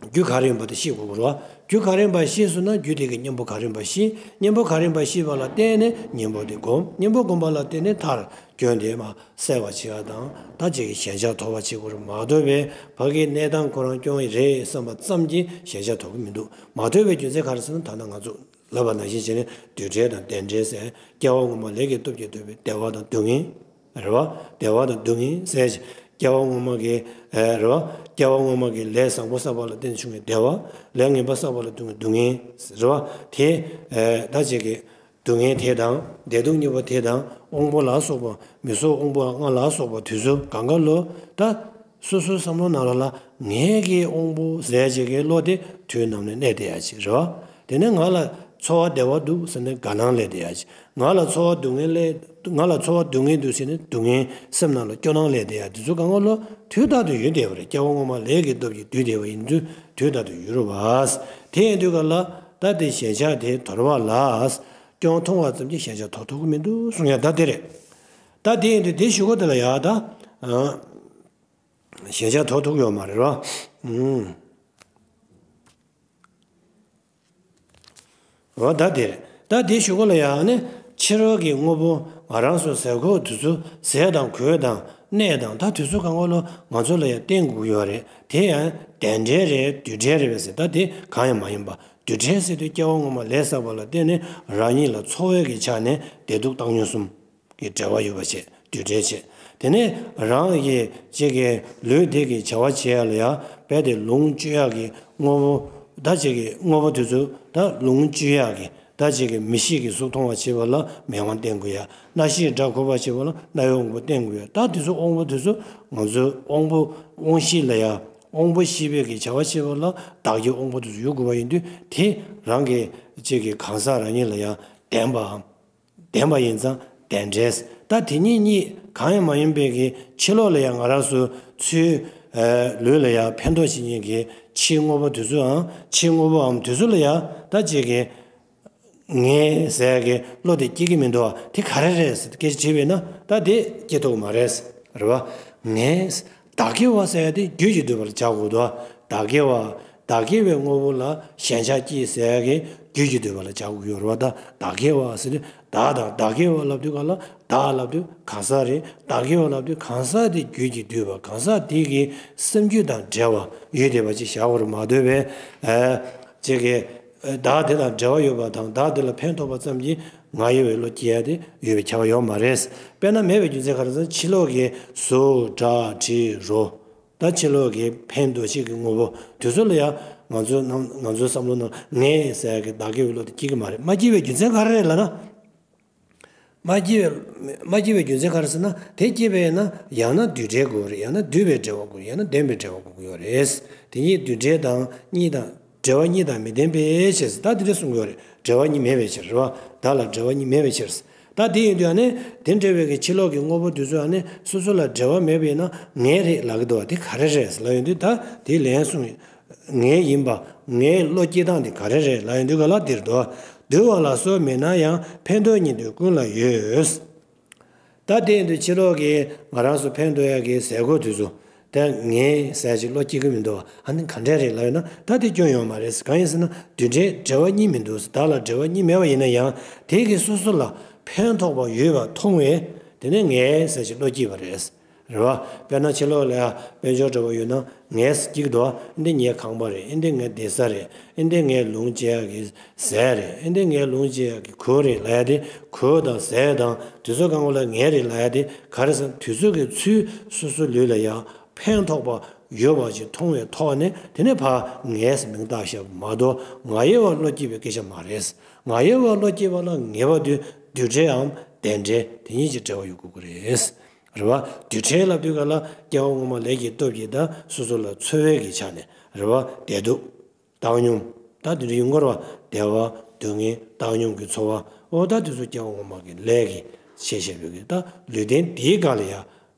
རྒྱུ་ག་རེ་ཡིན་པ་དེ་ཤེས་དགོས་ཀྱི་རེད་བ། རྒྱུ་ག་རེ་ཡིན་པ་ཤེས་སོང་ན་རྒྱུ་དེ་གི་གཉེན་པོ་ག་རེ་ཡིན་པ་ཤེས། གཉེན་པོ་ག་རེ་ཡིན་པ་ཤེས་པ་ལ་བརྟེན་ནས་གཉེན་པོ་དེ་བསྒོམ། གཉེན་པོ་བསྒོམ་པ་ལ་བརྟེན་ནས་མཐར་སྐྱོན་དེ་མ་སེལ་བ་བྱེད་ཡ་དང་ད་ཅིག་གི་ཞེན་ཆགས་དོར་བ་བྱེད་དགོས་རེད་མ་གཏོགས་པའི་ཕ་གིའི་གནས་སྟངས་ཁོ་རང་སྐྱོན་རེད་བསམ་པ་ཙམ་གྱིས་ཞེན་ཆགས་དོར་གི་མི་འདུག་མ་དོར་བའི་རྒྱུ་མཚན་ག་རེ་ཟེར་ན་ད་ལྟ་ང་ཚོ་ལབ་པ་ནང་བཞིན་བྱས་ནས་རྡུལ་བྲལ་དང་ལྡན་འབྲེལ་ཟེར། སྐྱེ་བ་སྔོན་མ་ལས་ཀྱི་སྟོབས་ཀྱིས་ཐོབ་པའི་བདེ་བ་དང་སྡུག་བསྔལ་རེད་བ། བདེ་བ་དང་སྡུག་བསྔལ་ཟེར། སྐྱེ་བ་སྔོན་མ་གི་རེད་བ། སྐྱེ་བ་སྔོན་མ་གི་ལས་བཟང་པོ་བསགས་པ་ལ་བརྟེན་བྱུང་བའི་བདེ་བ། ལས་ངན་པ་བསགས་པ་ལ་བརྟེན་བྱུང་བའི་སྡུག་བསྔལ་རེད་བ། དེ་ད་ཅིག་གི་སྡུག་བསྔལ་དེ་དང་བདེ་སྡུག་གཉིས་པོ་དེ་དང་དབང་པོ་ལ་སོགས་པ་མི་གཟུགས་དབང་པོ་ལྔ་ལ་སོགས་པ་དེ་ཚོ་གང་ག་ལོ་ད་སོ་སོའི་བསམ་བློ་ནང་ལ་ལ་ངེད་ཀྱི་དབང་པོ་ཟེར་ཅིག་གི་བློ་དེ་དུས་ནམ་ནས་གནས་བསྡད་ཡ་ཅིག་རེད་བ། དེ་ནས་ང་ལ་ཚོར་བ་བདེ་བ་འདུག་ཟེར་ནས་དགའ་སྣང་སླེབས་བསྡད་ཡ་ཅིག་ང་ལ་ཚོར་བ་སྡུག་བསྔལ་སླེབས། ང་ལ་ཚོར་བ་སྡུག་བསྔལ་འདུག་ཟེར་ནས་སྡུག་བསྔལ། སེམས་ནང་ལ་སྐྱོ་སྣང་སླེབས་བསྡད་ཡ་དེ་ཚོ་གང་ག་ལོ་དུས་རྟག་ཏུ་ཡོད་བསྡད་པ་རེད། སྐྱེ་བ་སྔོན་མ་ལས་ཀྱི་སྟོབས་ཀྱིས་བསྡུས་བསྡད་པ་ཡིན་དུས་དུས་རྟག་ཏུ་ཡོད་རེད་བ། དེ་ཡིན་དུས་ག་ལ་ད་དེ་ཞེན་ཆགས་དེ་དོར་བ་ལ་སྐྱོན་མཐོང་བ་ཙམ་གྱིས་ཞེན་ཆགས་དོར་ཐུབ་ཀྱི་མི་འདུག་གསུང་ཡ་ད་དེ་རེད། ད་དེ་ཡིན་དུས་དེ་ཞུ་གོ་དེ་ལ་ཡ་ད་ཞེན་ཆགས་དོར་ཐུབ་ཡོད་མ་རེད་བ། ཨུམ། འོ་ད་དེ་རེད། ད་དེ་ཞུ་གོ་ལ་ཡ་ནི་ཕྱི་རོལ་གྱི་དངོས་པོ་ང་རང་ཚོ་ཟས་གོས་དེ་ཚོ་ཟས་དང་གོས་དང་གནས་དང་ད་དེ་ཚོ་གང་ག་ལོ་ང་ཚོ་ལ་ཡ་བརྟེན་དགོས་ཀྱི་ཡོད་རེད། དེ་ཡང་རྟེན་འབྲེལ་རེད་རྡུལ་ཕྲན་རེད་པས་ཟེར། ད་དེ་གང་ཡང་མ་ཡིན་པ། རྡུལ་ཕྲན་ཟེར་དུས་སྐྱེ་བ་སྔོན་མ་ལས་བསགས་པ་ལ་བརྟེན་ནས་རང་ཉིད་ལ་ཚོར་བའི་གི་ཆ་ནས་བདེ་སྡུག་བཏང་སྙོམས་གསུམ། གི་འབྲེལ་བ་ཡོད་པ་བྱས་རྡུལ་ཕྲན་བྱས། དེ་ནས་རང་གི་གཅིག་གི་ལུས་དེ་གི་བྱ་བ་བྱེད་ཡ་ལ་ཡང་རྦད་དེ་ལོངས་སྤྱོད་ཡག་གི་དངོས་པོ་ད་གཅིག་གི་དངོས་པོ་དེ་ཚོ་ད་ལོངས་སྤྱོད་ཡག་གི་ད་གཅིག་གི་མིག་ཤེས་ཀྱི་གཟུགས་མཐོང་བ་བྱེད་པ་ལ་མིག་དབང་བསྟེན་དགོས་ཡ། རྣ་ཤེས་སྒྲ་གོ་བ་བྱེད་པ་ལ་རྣ་བའི་དབང་པོ་བསྟེན་དགོས་ཡ། ད་དེ་ཚོ་དབང་པོ་དེ་ཚོ་ང་ཚོའི་དབང་པོ་དབང་ཤེས་ལ་ཡང་དབང་པོ་ཤེས་པའི་གི་བྱ་བ་བྱེད་པ་ལ་བདག་གི་དབང་པོ་དེ་ཚོ་ཡོད་དགོས་པ་ཡིན་དུས་དེ་རང་གི་གཅིག་གི་གང་ཟག་རང་ཉིད་ལ་ཡང་ལྡན་པའམ། ལྡན་པ་ཡིན་ཙང་རྟེན་འབྲེལ། ད་དེ་གཉིས་གཉིས་གང་ཡང་མ་ཡིན་པའི་གི་ཕྱི་ལོགས་ལ་ཡང་ང་རང་ཚོ་ཚུར་ལུས་ལ་ཡང་ཕན་ཐོགས་བྱེད་མཁན་གྱི་ཕྱིའི་དངོས་པོ་དེ་ཚོའམ་ཕྱིའི་དངོས་པོའམ་དེ་ཚོ་ལ་ཡང་ད་ཅིག་གི་ངའི་ཟེར་ཡ་གི་བློ་དེ་སྐྱེ་གི་མི་འདུག་བ། དེ་ག་རེ་རེད་ཟེར་སྐད་ཆ་དྲིས་པས་ན་ད་དེ་སྐྱེ་ཐུབ་ཀྱི་མ་རེད། རེད་བ། ངའི་བདག་གི་བ་ཟེར་ཡ་དེ་རྒྱུད་ཀྱིས་བསྡུས་པ་ལ་བྱ་དགོས་འདུག་བ། བདག་གི་བ། བདག་གི་བའི་དངོས་པོ་ལ་ཞེན་ཆགས་སྐྱེས་ཟེར་ཡ་གི་རྒྱུད་ཀྱིས་བསྡུས་པ་ལ་བྱ་དགོས་ཡོད་རེད་བ། ད་བདག་གི་བ་ཟེར་དུས་བདག་དང་བདག་གི་བ་ལབ་དུས་ག་ལ་བདག་ལབ་དུས་གང་ཟག་རེད། བདག་གི་བ་ལབ་དུས་གང་ཟག་དེ་རྒྱུད་ཀྱིས་བསྡུས་པ་གང་ཟག་དེ་གི་སེམས་རྒྱུད་དང་འབྲེལ་བ་ཡོད་བསྡད་པ་ཅིག་བཞག་དགོས་རེད་མ་གཏོགས་པས་ཨ་ཅིག་གི་བདག་དེ་དང་འབྲེལ་བ་ཡོད་པ་དང་བདག་དེ་ལ་ཕན་ཐོགས་པ་ཙམ་གྱིས་ང་ཡི་བའི་བློ་སྐྱེ་ཡ་དེ་ཡོད་པའི་ཁྱབ་པ་ཡོད་མ་རེད། དཔེར་ན་མེད་པའི་རྒྱུ་མཚན་ག་རེ་ཟེར་ན་ཕྱི་ལོགས་ཀྱི་གཟུགས་སྒྲ་དྲི་རོ། ད་ཕྱི་ལོགས་ཀྱི་ཕན་འདོགས་བྱེད་ཀྱི་དངོས་པོ་དེ་ཚོ་ལ་ཡང་ང་ཚོའི་ནང་ང་ཚོའི་བསམ་བློ་ནང་ངས་ཟེར་ཡ་གི་བདག་གི་བའི་བློ་དེ་སྐྱེ་གི་མ་རེད། མ་སྐྱེ་བའི་རྒྱུ་མཚན་ག་རེ་རེད་ལབ་ན། མ་སྐྱེ་བའི་མ་སྐྱེ་བའི་རྒྱུ་མཚན་ག་རེ་ཟེར་ན་དེ་སྐྱེས་པས་ན་ཡང་ན་རྡུལ་ཕྲན་དགོས་རེད། ཡང་ན་འདུས་པའི་འབྲེལ་བ་དགོས་རེད། ཡང་ན་ལྡན་པའི་འབྲེལ་བ་དགོས་ཀྱི་ཡོད་རེད། དེ་གཉིས་རྡུལ་ཕྲན་དང་གཉིས་དང་འབྲེལ་བ་གཉིས་དང་མི་ལྡན་པའི་ཕྱིར་ཟེར་ད་དེ་འདྲ་གསུང་གི་ཡོད་རེད། འབྲེལ་བ་གཉིས་མེད་པའི་ཕྱིར་རེད་བ། བདག་ལ་འབྲེལ་བ་གཉིས་མེད་པའི་ཕྱིར་ཟེར། ད་དེ་ཡིན་དུས་ཨ་ནི་དེ་འདྲ་བའི་གི་ཕྱི་ལོགས་ཀྱི་དངོས་པོ་དེ་ཚོ་ཨ་ནི་སོ་སོ་ལ་འབྲེལ་བ་མེད་པས་ན་ངའི་རེད་ལབ་ཀྱི་འདུག་བ། དེ་ག་རེ་རེད་ལབ་ཡོང་དུས་ད་དེ་ལན་གསུངས་ཡོད། ངའི་ཡིན་པ་ངའི་བློ་སྐྱེ་སྟངས་དེ་ག་རེ་རེད་ལབ་ཡོང་དུས་ག་ལ་འདིར་འདུག་བ། འདུལ་བ་ལ་སྲོལ་མེད་ན་ཡང་ཕན་འདོགས་གཉིས་འདོད་ཀུན་ལ་ཡོད། ད་དེ་ཡིན་དུས་ཕྱི་ལོགས་ཀྱི་ང་རང་ཚོ་ཕན་འདོགས་ཡག་གི་ཟས་གོས་དེ་ཚོ་ད་ངའི་ཟས་ཅིག་བློ་སྐྱེ་གི་མི་འདུག་བ། ཨ་ནི་ག་འདྲས་རེད་ལབ་ཡོང་ན་ད་དེ་སྐྱོན་ཡོད་མ་རེད། གང་ཡིན་ཟེར་ན་རྡུལ་ཕྲན་འབྲེལ་བ་གཉིས་མི་འདུག་ཟེར། བདག་ལ་འབྲེལ་བ་གཉིས་མེད་པ་ཡིན་ན་ཡང་དེ་གི་སོ་སོ་ལ་ཕན་ཐོགས་པ་ཡོད་པ་མཐོང་བས་དེ་ནས་ངའི་ཟས་ཅིག་བློ་སྐྱེས་པ་རེད། རེད་བ། དཔེར་ན་ཕྱི་ལོགས་ལ་ཡ་དཔལ་འབྱོར་འདྲ་བོ་ཡོད་ན་ངས་སྐྱིད་འདུག་འདི་ངའི་ཁང་པ་རེད། འདི་ངའི་བསྡད་ས་རེད། འདི་ངའི་ལོངས་སྤྱད་ཡག་གི་ཟས་རེད། འདི་ངའི་ལོངས་སྤྱད་ཡག་གི་གོས་རེད་ལབ་ཡ་དེ་གོས་དང་ཟས་དང་དེ་ཚོ་གང་ག་ལ་ངའི་རེད་ལབ་ཡ་དེ་ག་རེ་ཟེར་ན་དེ་ཚོ་གི་ཚུལ་སོ་སོའི་ལུས་ལ་ཡ་ཕན་ཐོགས་པ་ཡོད་པ་ཅིག་མཐོང་བའི་ཐོག་ནས་དེ་ནས་ཕར་ངས་མིང་བཏགས་བཞག་པ་མ་གཏོགས་ང་ཡི་བ་བློ་སྐྱེས་པའི་སྐད་ཆ་མ་རེད། ང་ཡི་བ་བློ་སྐྱེས་པ་ལ་ངེས་པ་དུས་རྡུལ་ཕྲནམ་རྟེན་འབྲེལ་དེ་གཉིས་ཀྱི་འབྲེལ་བ་ཡོད་དགོས་ཀྱི་རེད། རེད་བ། རྡུལ་ཕྲན་ལབ་དུས་ག་ལ་སྐྱེ་བ་སྔོན་མ་ལས་ཀྱི་སྟོབས་ཀྱིས་ད་སོ་སོ་ལ་ཚོར་བའི་གི་ཆ་ནས་རེད་བ། བདེ་སྡུག་བཏང་སྙོམས་ད་དེ་འདྲ་ཡོང་གི་རེད་བ། བདེ་བ་སྡུག་བསྔལ་བཏང་སྙོམས་ཀྱི་ཚོར་བ་འོ་ད་དེ་ཚོ་སྐྱེ་བ་སྔོན་མ་གི་ལས་ཀྱི་ཆེ་ཞེས་པའི་གི་ད་ལུས་རྟེན་དེའི་སྒང་ལ་ཡ་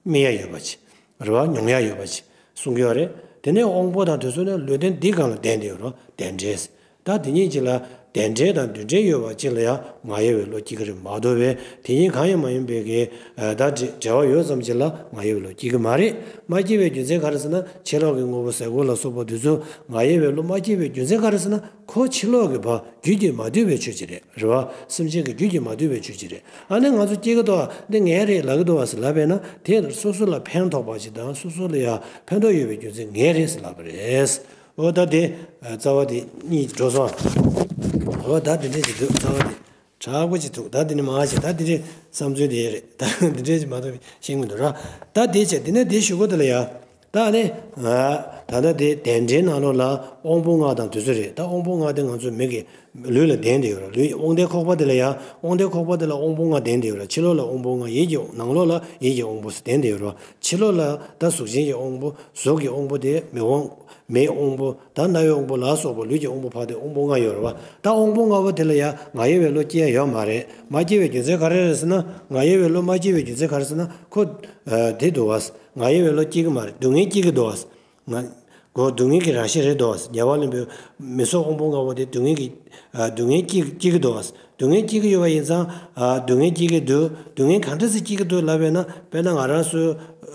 རྨི་ཡ་ཡོད་པ་ཅིག་རེད་བ། མྱོང་ཡ་ཡོད་པ་ཅིག་གསུང་གི་ཡོད་རེད། དེ་ནས་དབང་པོ་དང་དེ་ཚོ་ནི་ལུས་རྟེན་འདིའི་སྒང་ལ་ལྡན་བསྡད་ཡོད་རེད་བ། རྟེན་འབྲེལ། ད་དེ་གཉིས་ཅིག་ལ་རྟེན་འབྲེལ་དང་རྡུལ་ཕྲན་ཡོད་པ་ཅིག་ལ་ཡང་ང་ཡི་བའི་བློ་སྐྱེ་གི་རེད་མ་གཏོགས་པས་དེ་གཉིས་གང་ཡང་མ་ཡིན་པའི་གི་ད་འབྲེལ་བ་ཡོད་ཙམ་ཅིག་ལ་ང་ཡི་བའི་བློ་སྐྱེ་གི་མ་རེད། མ་སྐྱེ་བའི་རྒྱུ་མཚན་ག་རེ་ཟེར་ན་ཕྱི་ལོགས་ཀྱི་དངོས་པོ་ཟས་གོས་ལ་སོགས་པ་དེ་ཚོ་ང་ཡི་བའི་བློ་མ་སྐྱེ་བའི་རྒྱུ་མཚན་ག་རེ་ཟེར་ན་ཁོ་ཕྱི་ལོགས་ཀྱི་བ་རྒྱུད་ཀྱིས་མ་བསྡུས་པའི་ཆོས་ཅིག་རེད། རེད་བ། སེམས་ཅན་གྱི་རྒྱུད་ཀྱིས་མ་བསྡུས་པའི་ཆོས་ཅིག་རེད། ཨ་ནི་ང་ཚོ་སྐྱེ་གི་འདུག་བ་འདི་ངའི་རེད་ལབ་གི་འདུག་བ་ཟེར་ལབ་པས་ན་དེ་སོ་སོ་ལ་ཕན་ཐོགས་པ་ཅིག་དང་སོ་སོ་ལ་ཡང་ཕན་ཐོགས་ཡོད་པའི་རྒྱུ་མཚན་ངའི་རེད་ཟེར་ལབ་པ་རེད། འོ་ད་དེ་རྩ་བ་དེ་གཉིས་འགྲོ་སོང་། འོ་ད་དེ་འདྲས་ཅིག་འདུག་རྩ་བ་དེ་དྲག་པོ་ཅིག་འདུག་ད་དེ་ནི་མང་ཆེ་ད་དེ་འདྲས་བསམ་ཚུལ་དེ་རེད། ད་དེ་འདྲས་ཅིག་མ་གཏོགས་ཤེས་མི་འདུག་ར། ད་དེ་བྱས་དེ་ནས་དེ་ཞུ་གོ་དེ་ལ་ཡ་ད་ནི་ད་ལྟ་དེ་རྟེན་འབྲེལ་ནང་ལོགས་ལ་དབང་པོ་ལྔ་དང་དེ་ཚོ་རེད། ད་དབང་པོ་ལྔ་དེ་ང་ཚོ་མིག་གི་ ལུས་ལ་ལྡན་དེ་ཡོད་ར། ལུས་དབང་ལྡན་ཁོག་པ་དེ་ལ་ཡང་དབང་ལྡན་ཁོག་པ་དེ་ལ་དབང་པོ་ལྔ་ལྡན་དེ་ཡོད་ར། ཕྱི་ལོགས་ལ་དབང་པོ་ལྔ། ཡིད་ཀྱི་ནང་ལོགས་ལ་ཡིད་ཀྱི་དབང་པོ་ལྡན་དེ་ཡོད་ར། ཕྱི་ལོགས་ལ་ད་གཟུགས་ཅན་གྱི་དབང་པོ། གཟུགས་ཀྱི་དབང་པོ་དེ་མིག་དབང་། མིག་དབང་པོ། ད་རྣ་བའི་དབང་པོ་ལ་སོགས་པ་ལུས་ཀྱི་དབང་པོ་བར་དུ་དབང་པོ་ལྔ་ཡོད་རེད་བ། ད་དབང་པོ་ལྔ་པོ་དེ་ལ་ཡང་ང་རྒྱལ་བའི་བློ་སྐྱེ་ཡ་ཡོད་མ་རེད། མ་སྐྱེ་བའི་རྒྱུ་མཚན་ག་རེ་རེད་ཟེར་ན། ང་རྒྱལ་བའི་བློ་མ་སྐྱེ་བའི་རྒྱུ་མཚན་ག་རེ་ཟེར་ན། ཁོ་ཨ་དེ་འདུག་བ། ང་རྒྱལ་བའི་བློ་སྐྱེ་གི་མ་རེད། སྡུག་བསྔལ་སྐྱེ་གི་འདུག་བ། ང་། ཁོ་སྡུག་བསྔལ་གྱི་རང་བཞིན་རེད་འདུག་བ། ཉེ་བར་ལེན་པའི་མིག་གཟུགས་དབང་པོ་ལྔ་པོ་དེ་སྡུག་བསྔལ་གྱི་ཨ་སྡུག་བསྔལ་སྐྱེ་སྐྱེ་གི་འདུག་བ། སྡུག་བསྔལ་སྐྱེ་གི་ཡོད་པ་ཡིན་ཙང་ཨ་སྡུག་བསྔལ་སྐྱེ་གི་འདུག་སྡུག་བསྔལ་ག་འདྲ་སེ་སྐྱེ་གི་འདུག་ལབ་པས་ན། དཔེར་ན་ང་རང་ཚོའི་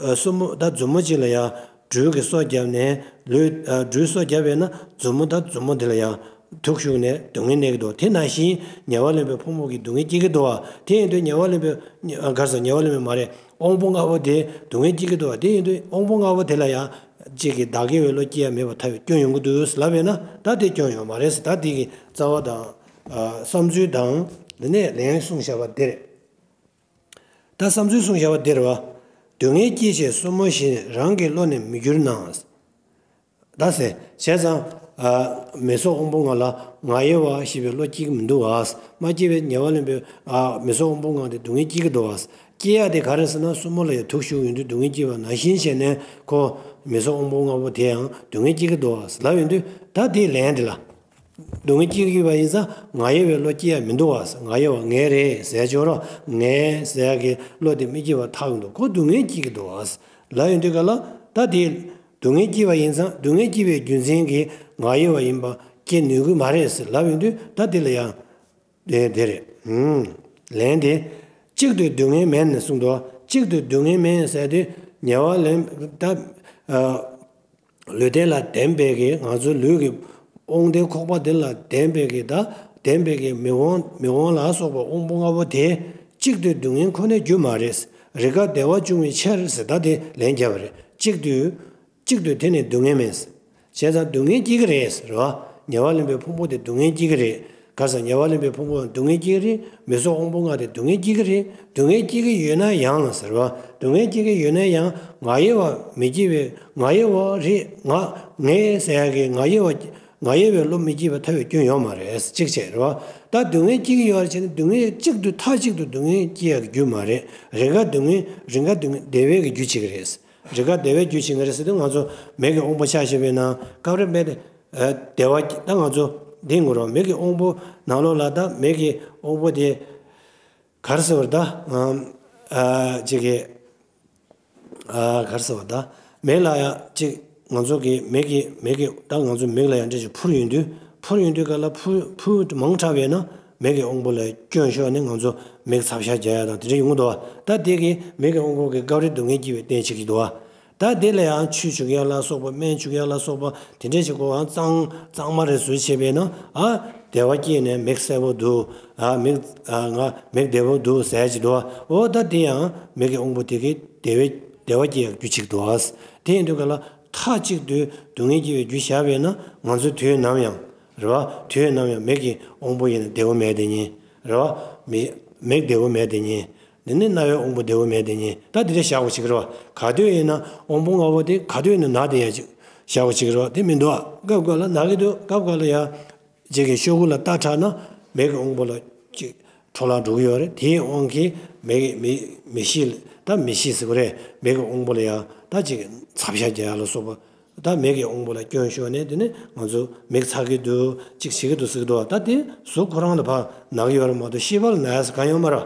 ཨ་སྲུ་མོ་ད་མཛུབ་མོ་གཅིག་ལ་ཡང་། སྦྲུལ་གྱིས་སོ་བརྒྱབ་ནས་ལུས། ཨ་སྦྲུལ་སོ་བརྒྱབ་པས་ན་མཛུབ་མོ་དང་མཛུབ་མོ་འདི་ལ་ཡང་དུག་ཞུགས་ནས་སྡུག་བསྔལ་གནས་ཀྱི་འདུག་དེ་ནང་བཞིན་ཉེ་བར་ལེན་པའི་ཕུང་པོ་གི་སྡུག་བསྔལ་སྐྱེ་གི་འདུག་བ། དེ་ཡིན་དུས་ཉེ་བར་ལེན་པའི། ཨ་ག་རེ་ཟེར། ཉེ་བར་ལེན་པའི་མ་རེད། དབང་པོ་ལྔ་པོ་དེ་སྡུག་བསྔལ་སྐྱེ་གི་འདུག་བ། དེ་ཡིན་དུས་དབང་པོ་ལྔ་པོ་དེ་ལ་ཡང་གཅིག་གིས་བདག་གི་བའི་བློ་སྐྱེ་ཡ་མེད་པར་ཐལ་བའི་སྐྱོན་ཡོང་གི་འདུག་ལབ་པས་ན། ད་དེ་སྐྱོན་ཡོད་མ་རེད་ཟེར། ད་དེ་གི་རྩ་བ་དང་། ཨ་བསམ་ཚུལ་དང་། འདི་ནས་ལན་གསུངས་བཞག་པ་འདི་རེད། ད་བསམ་ཚུལ་གསུངས་བཞག་པ་འདིར་བ། སྡུག་བསྔལ་སྐྱེད་བྱེད་སྲུ་མོ་བཞིན། རང་གི་བློ་ནི་མི་འགྱུར་ན། ད་ཟེར། བྱས་ཙང་། ཨ་མིག་གཟུགས་དབང་པོ་ལྔ་ལ་ང་རྒྱལ་བ་ཞེས་པའི་བློ་སྐྱེ་གི་མི་འདུག་བ། མ་སྐྱེས་པའི་ཉེ་བར་ལེན་པའི་ཨ་མིག་གཟུགས་དབང་པོ་ལྔ་དེ་སྡུག་བསྔལ་སྐྱེ་གི་འདུག་བ། སྐྱེ་ཡ་དེ་ག་རེ་ཟེར་ན། སྲུ་མོ་ལ་ཡང་དུག་ཞུགས་ཡོང་དུས་སྡུག་བསྔལ་སྐྱེ་བ་ནང་བཞིན་བྱས་ནས། ཁོ་མིག་གཟུགས་དབང་པོ་ལྔ་པོ་དེ་ཡང་སྡུག་བསྔལ་སྐྱེ་གི་འདུག་བ་ལབ་ཡོང་དུས། ད་དེའི་ལན་དེ་ལ། སྡུག་བསྔལ་སྐྱེ་གི་ཡོད་པ་ཡིན་ཙང་ང་རྒྱལ་བའི་བློ་སྐྱེ་ཡ་མི་འདུག་བ། ང་རྒྱལ་བ་ངའི་རེད་ཟེར་ཆོག་རོགས། ངའི་ཟེར་ཡ་གི་བློ་དེ་མི་སྐྱེ་བར་ཐལ་གི་འདུག་ཁོ་སྡུག་བསྔལ་སྐྱེ་གི་འདུག་བ་ལབ་ཡོང་དུས་ག་ལ། ད་དེ་སྡུག་བསྔལ་སྐྱེ་བ་ཡིན་ཙང་སྡུག་བསྔལ་སྐྱེ་བའི་རྒྱུ་མཚན་གྱིས་ང་རྒྱལ་བ་ཡིན་པ་སྐྱེ་ནུས་ཀྱི་མ་རེད་ཟེར་ལབ་ཡོང་དུས། ད་དེ་ལ་ཡང་དེ་དེ་རེད། ལན་དེ། གཅིག་ཏུ་སྡུག་བསྔལ་མེད་ནས་གསུངས་འདུག་གཅིག་ཏུ་སྡུག་བསྔལ་མེད་ཟེར་དུས་ཉེ་བར་ལེན་ད། ཨ། ལུས་རྟེན་ལ་ལྡན་པའི་གི་ང་ཚོའི་ལུས་ཀྱི་དབང་ལྡན་ཁོག་པ་འདི་ལ་ལྡན་པའི་གི་ད་ལྡན་པའི་གི་མིག་དབང་མིག་དབང་ལ་སོགས་པ་དབང་པོ་ལྔ་པོ་དེ་གཅིག་ཏུ་སྡུག་བསྔལ་ཁོ་ནའི་རྒྱུ་མ་རེད། རེས་འགའ་བདེ་བ་འབྱུང་བའི་ཕྱིར་ཟེར། ད་དེ་ལན་བརྒྱབ་པ་རེད། གཅིག་ཏུ་གཅིག་ཏུ་དེ་ནི་སྡུག་བསྔལ་མེད། བྱས་ཙང་སྡུག་བསྔལ་སྐྱེ་གི་རེད་ཟེར་བ། ཉེ་བར་ལེན་པའི་ཕུང་པོ་དེ་སྡུག་བསྔལ་སྐྱེ་གི་རེད། ག་ས་ཉེ་བར་ལེན་པའི་ཕུང་པོ་སྡུག་བསྔལ་སྐྱེ་གི་རེད། མིག་གཟུགས་དབང་པོ་ལྔ་དེ་སྡུག་བསྔལ་སྐྱེ་གི་རེད། སྡུག་བསྔལ་སྐྱེ་གི་ཡོད་ན་ཡང་ཟེར་བ། སྡུག་བསྔལ་སྐྱེ་གི་ཡོད་ན་ཡང་ང་རྒྱལ་བ་མི་སྐྱེ་བའི་ང་རྒྱལ་བ་རེད། ང་ངའི་ཟེར་ཡ་གི་ང་རྒྱལ་བ་ང་རྒྱལ་བའི་བློ་མི་སྐྱེ་བ་ཐལ་བའི་སྐྱོན་ཡོད་མ་རེད། གཅིག་བྱས་རེད་བ། ད་སྡུག་བསྔལ་སྐྱེ་གི་ཡོད་རེད་བྱས་ན་སྡུག་བསྔལ་གཅིག་ཏུ་མཐའ་གཅིག་ཏུ་སྡུག་བསྔལ་སྐྱེ་ཡ་གི་རྒྱུ་མ་རེད། རེས་འགའ་སྡུག་བསྔལ་རེས་འགའ་སྡུག་བསྔལ་བདེ་བའི་གི་རྒྱུ་བྱེད་ཀྱི་རེད། རེས་འགའ་བདེ་བའི་རྒྱུ་བྱེད་ཀྱི་རེད་ཟེར་དུས་ང་ཚོ་མིག་གི་དབང་པོ་ཆ་བཞག་པ་ཡིན་ན་སྐབས་རེ་མིག་དེ་ཨ་བདེ་བ་ད་ང་ཚོ་འདི་ངོ་རང་མིག་གི་དབང་པོ་ནང་ལོགས་ལ་ད་མིག་གི་དབང་པོ་དེ་ག་རེ་ཟེར་བ་རེད་ད། ཨ་ཅིག་གི་ཨ་ག་རེ་ཟེར་བ་ད། མིག་ལ་ཡང་ཅིག་ང་ཚོ་གི་མིག་གི་མིག་གི་ད་ང་ཚོ་མིག་ལ་ཡང་འདྲ་ཞིག་འཕུར་ཡོང་དུས་འཕུར་ཡོང་དུས་ག་ལ་འཕུར་འཕུར་མང་དྲགས་པས་ན་མིག་གི་དབང་པོ་ལ་སྐྱོན་ཤོར་ནས་ང་ཚོ་མིག་ཚབ་ཤ་རྒྱག་ཡ་དང་དེ་འདྲ་ཡོང་གི་འདུག་བ། ད་དེ་གི་མིག་གི་དབང་པོ་གི་སྐབས་རེ་སྡུག་བསྔལ་སྐྱེ་བའི་རྟེན་བྱེད་ཀྱི་འདུག་བ། ད་དེ་ལ་ཡང་ཆུ་བྱུག་ཡ་ལ་སོགས་པ་སྨན་བྱུག་ཡ་ལ་སོགས་པ་དེ་འདྲས་ཞིག་གོ་ཨ་གཙང་གཙང་མ་རེ་བཟོས་བྱས་པས་ན་ཨ་བདེ་བ་སྐྱེས་ནས་མིག་གསལ་པོ་འདུག་ཨ་མིག་ཨ་ང་མིག་བདེ་པོ་འདུག་ཟེར་གྱི་འདུག་བ། འོ་ད་དེ་ཡང་མིག་གི་དབང་པོ་དེ་གའི་བདེ་བའི་བདེ་བ་སྐྱེ་ཡ་རྒྱུ་གཅིག་འདུག་ཨ། དེ་ཡིན་དུས་ག་ལ་མཐའ་གཅིག་ཏུ་སྡུག་བསྔལ་སྐྱེ་བའི་རྒྱུ་བཞག་པས་ན་ང་ཚོས་དུས་ནམ་ཡང་རེད་བ། དུས་ནམ་ཡང་མིག་གི་དབང་པོ་ཡིན་ན་བདེ་པོ་མེད་དེ་ཉིད་རེད་བ། མིག་མིག་བདེ་པོ་མེད་དེ་ཉིད། འདི་ནི་རྣ་བའི་དབང་པོ་བདེ་པོ་མེད་དེ་ཉིད། ད་འདི་འདྲ་བཞག་པ་ཞིག་རེད་བ། ག་དུས་ཡིན་ན་དབང་པོ་ལྔ་པོ་དེ་ག་དུས་ཡིན་ན་ན་དེ་ཡ་ཅིག་བཞག་པ་ཞིག་རེད་བ། དེ་མི་འདུག་བ། སྐབས་འགའ་ལ་ན་གི་འདུག་སྐབས་འགའ་ལ་ཡ་ཅིག་གི་ཤོག་གུ་ལ་རྟ་འཁྲབ་ན་མིག་གི་དབང་པོ་ལ་ཅིག་འཕྲོ་བརླག་འགྲོ་གི་ཡོད་རེད། དེའི་དབང་གིས་མིག་མི་མི་ཤེས་ད་མི་ཤེས་ཟེར་གི་རེད། མིག་གི་དབང་པོ་ལ་ཡ་ད་ཅིག་ཚབ་ཤ་རྒྱག་ཡ་ལ་སོགས་པ། ད་མིག་གི་དབང་པོ་ལ་སྐྱོན་ཤོར་ནས་དེ་ནི་ང་ཚོ་མིག་ཚ་གི་འདུག་ཅིག་བྱེད་ཀྱི་འདུག་ཟེར་གི་འདུག་ད་དེ་གཟུགས་ཁོ་རང་ལ་ཕར་ན་གི་ཡོད་རེད་མ་གཏོགས་ཤེས་པ་ལ་ན་ཡ་ཟེར་གང་ཡོད་མ་རེད།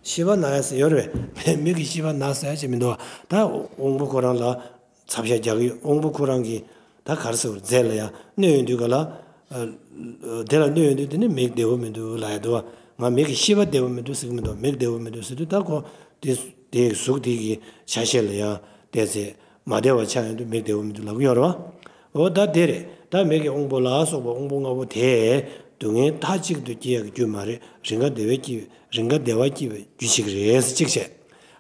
ཤེས་པ་ན་ཡ་ཟེར་ཡོད་རེད་པས། མིག་གི་ཤེས་པ་ན་ཟེར་ཡ་ཅིག་མི་འདུག་ད་དབང་པོ་ཁོ་རང་ལ་ཚབ་ཤ་རྒྱག་གི་ཡོད། དབང་པོ་ཁོ་རང་གི་ད་ག་རེ་ཟེར་བ་རེད། རྫས་ལ་ཡ་གནོད་ཡོང་དུས་ག་ལ་དེ་ལ་གནོད་ཡོང་དུས་དེ་ནི་མིག་བདེ་པོ་མི་འདུག་ལབ་ཡ་འདུག་ང་མིག་གི་ཤེས་པ་བདེ་པོ་མི་འདུག་ཟེར་གི་མི་འདུག་མིག་བདེ་པོ་མི་འདུག་ཟེར་དུས་ད་ཁོ་དེ་དེ་གཟུགས་དེ་གི་ཆ་ཤས་ལ་ཡ་བལྟས་ཚེ། མ་བདེ་བ་ཆགས་ཡོང་དུས་མིག་བདེ་པོ་མི་འདུག་ལབ་ཀྱི་ཡོད་རེད་བ། འོ་ད་དེ་རེད། ད་མིག་གི་དབང་པོ་ལ་སོགས་པ་དབང་པོ་ལྔ་པོ་དེས་སྡུག་བསྔལ་མཐའ་གཅིག་ཏུ་སྐྱེ་ཡག་གི་རྒྱུ་མ་རེད། རེས་འགའ་བདེ་བ་སྐྱེ་བའི་རེས་འགའ་བདེ་བ་སྐྱེ་བའི་རྒྱུ་ཞིག་རེད་ཟེར་གཅིག་བྱས།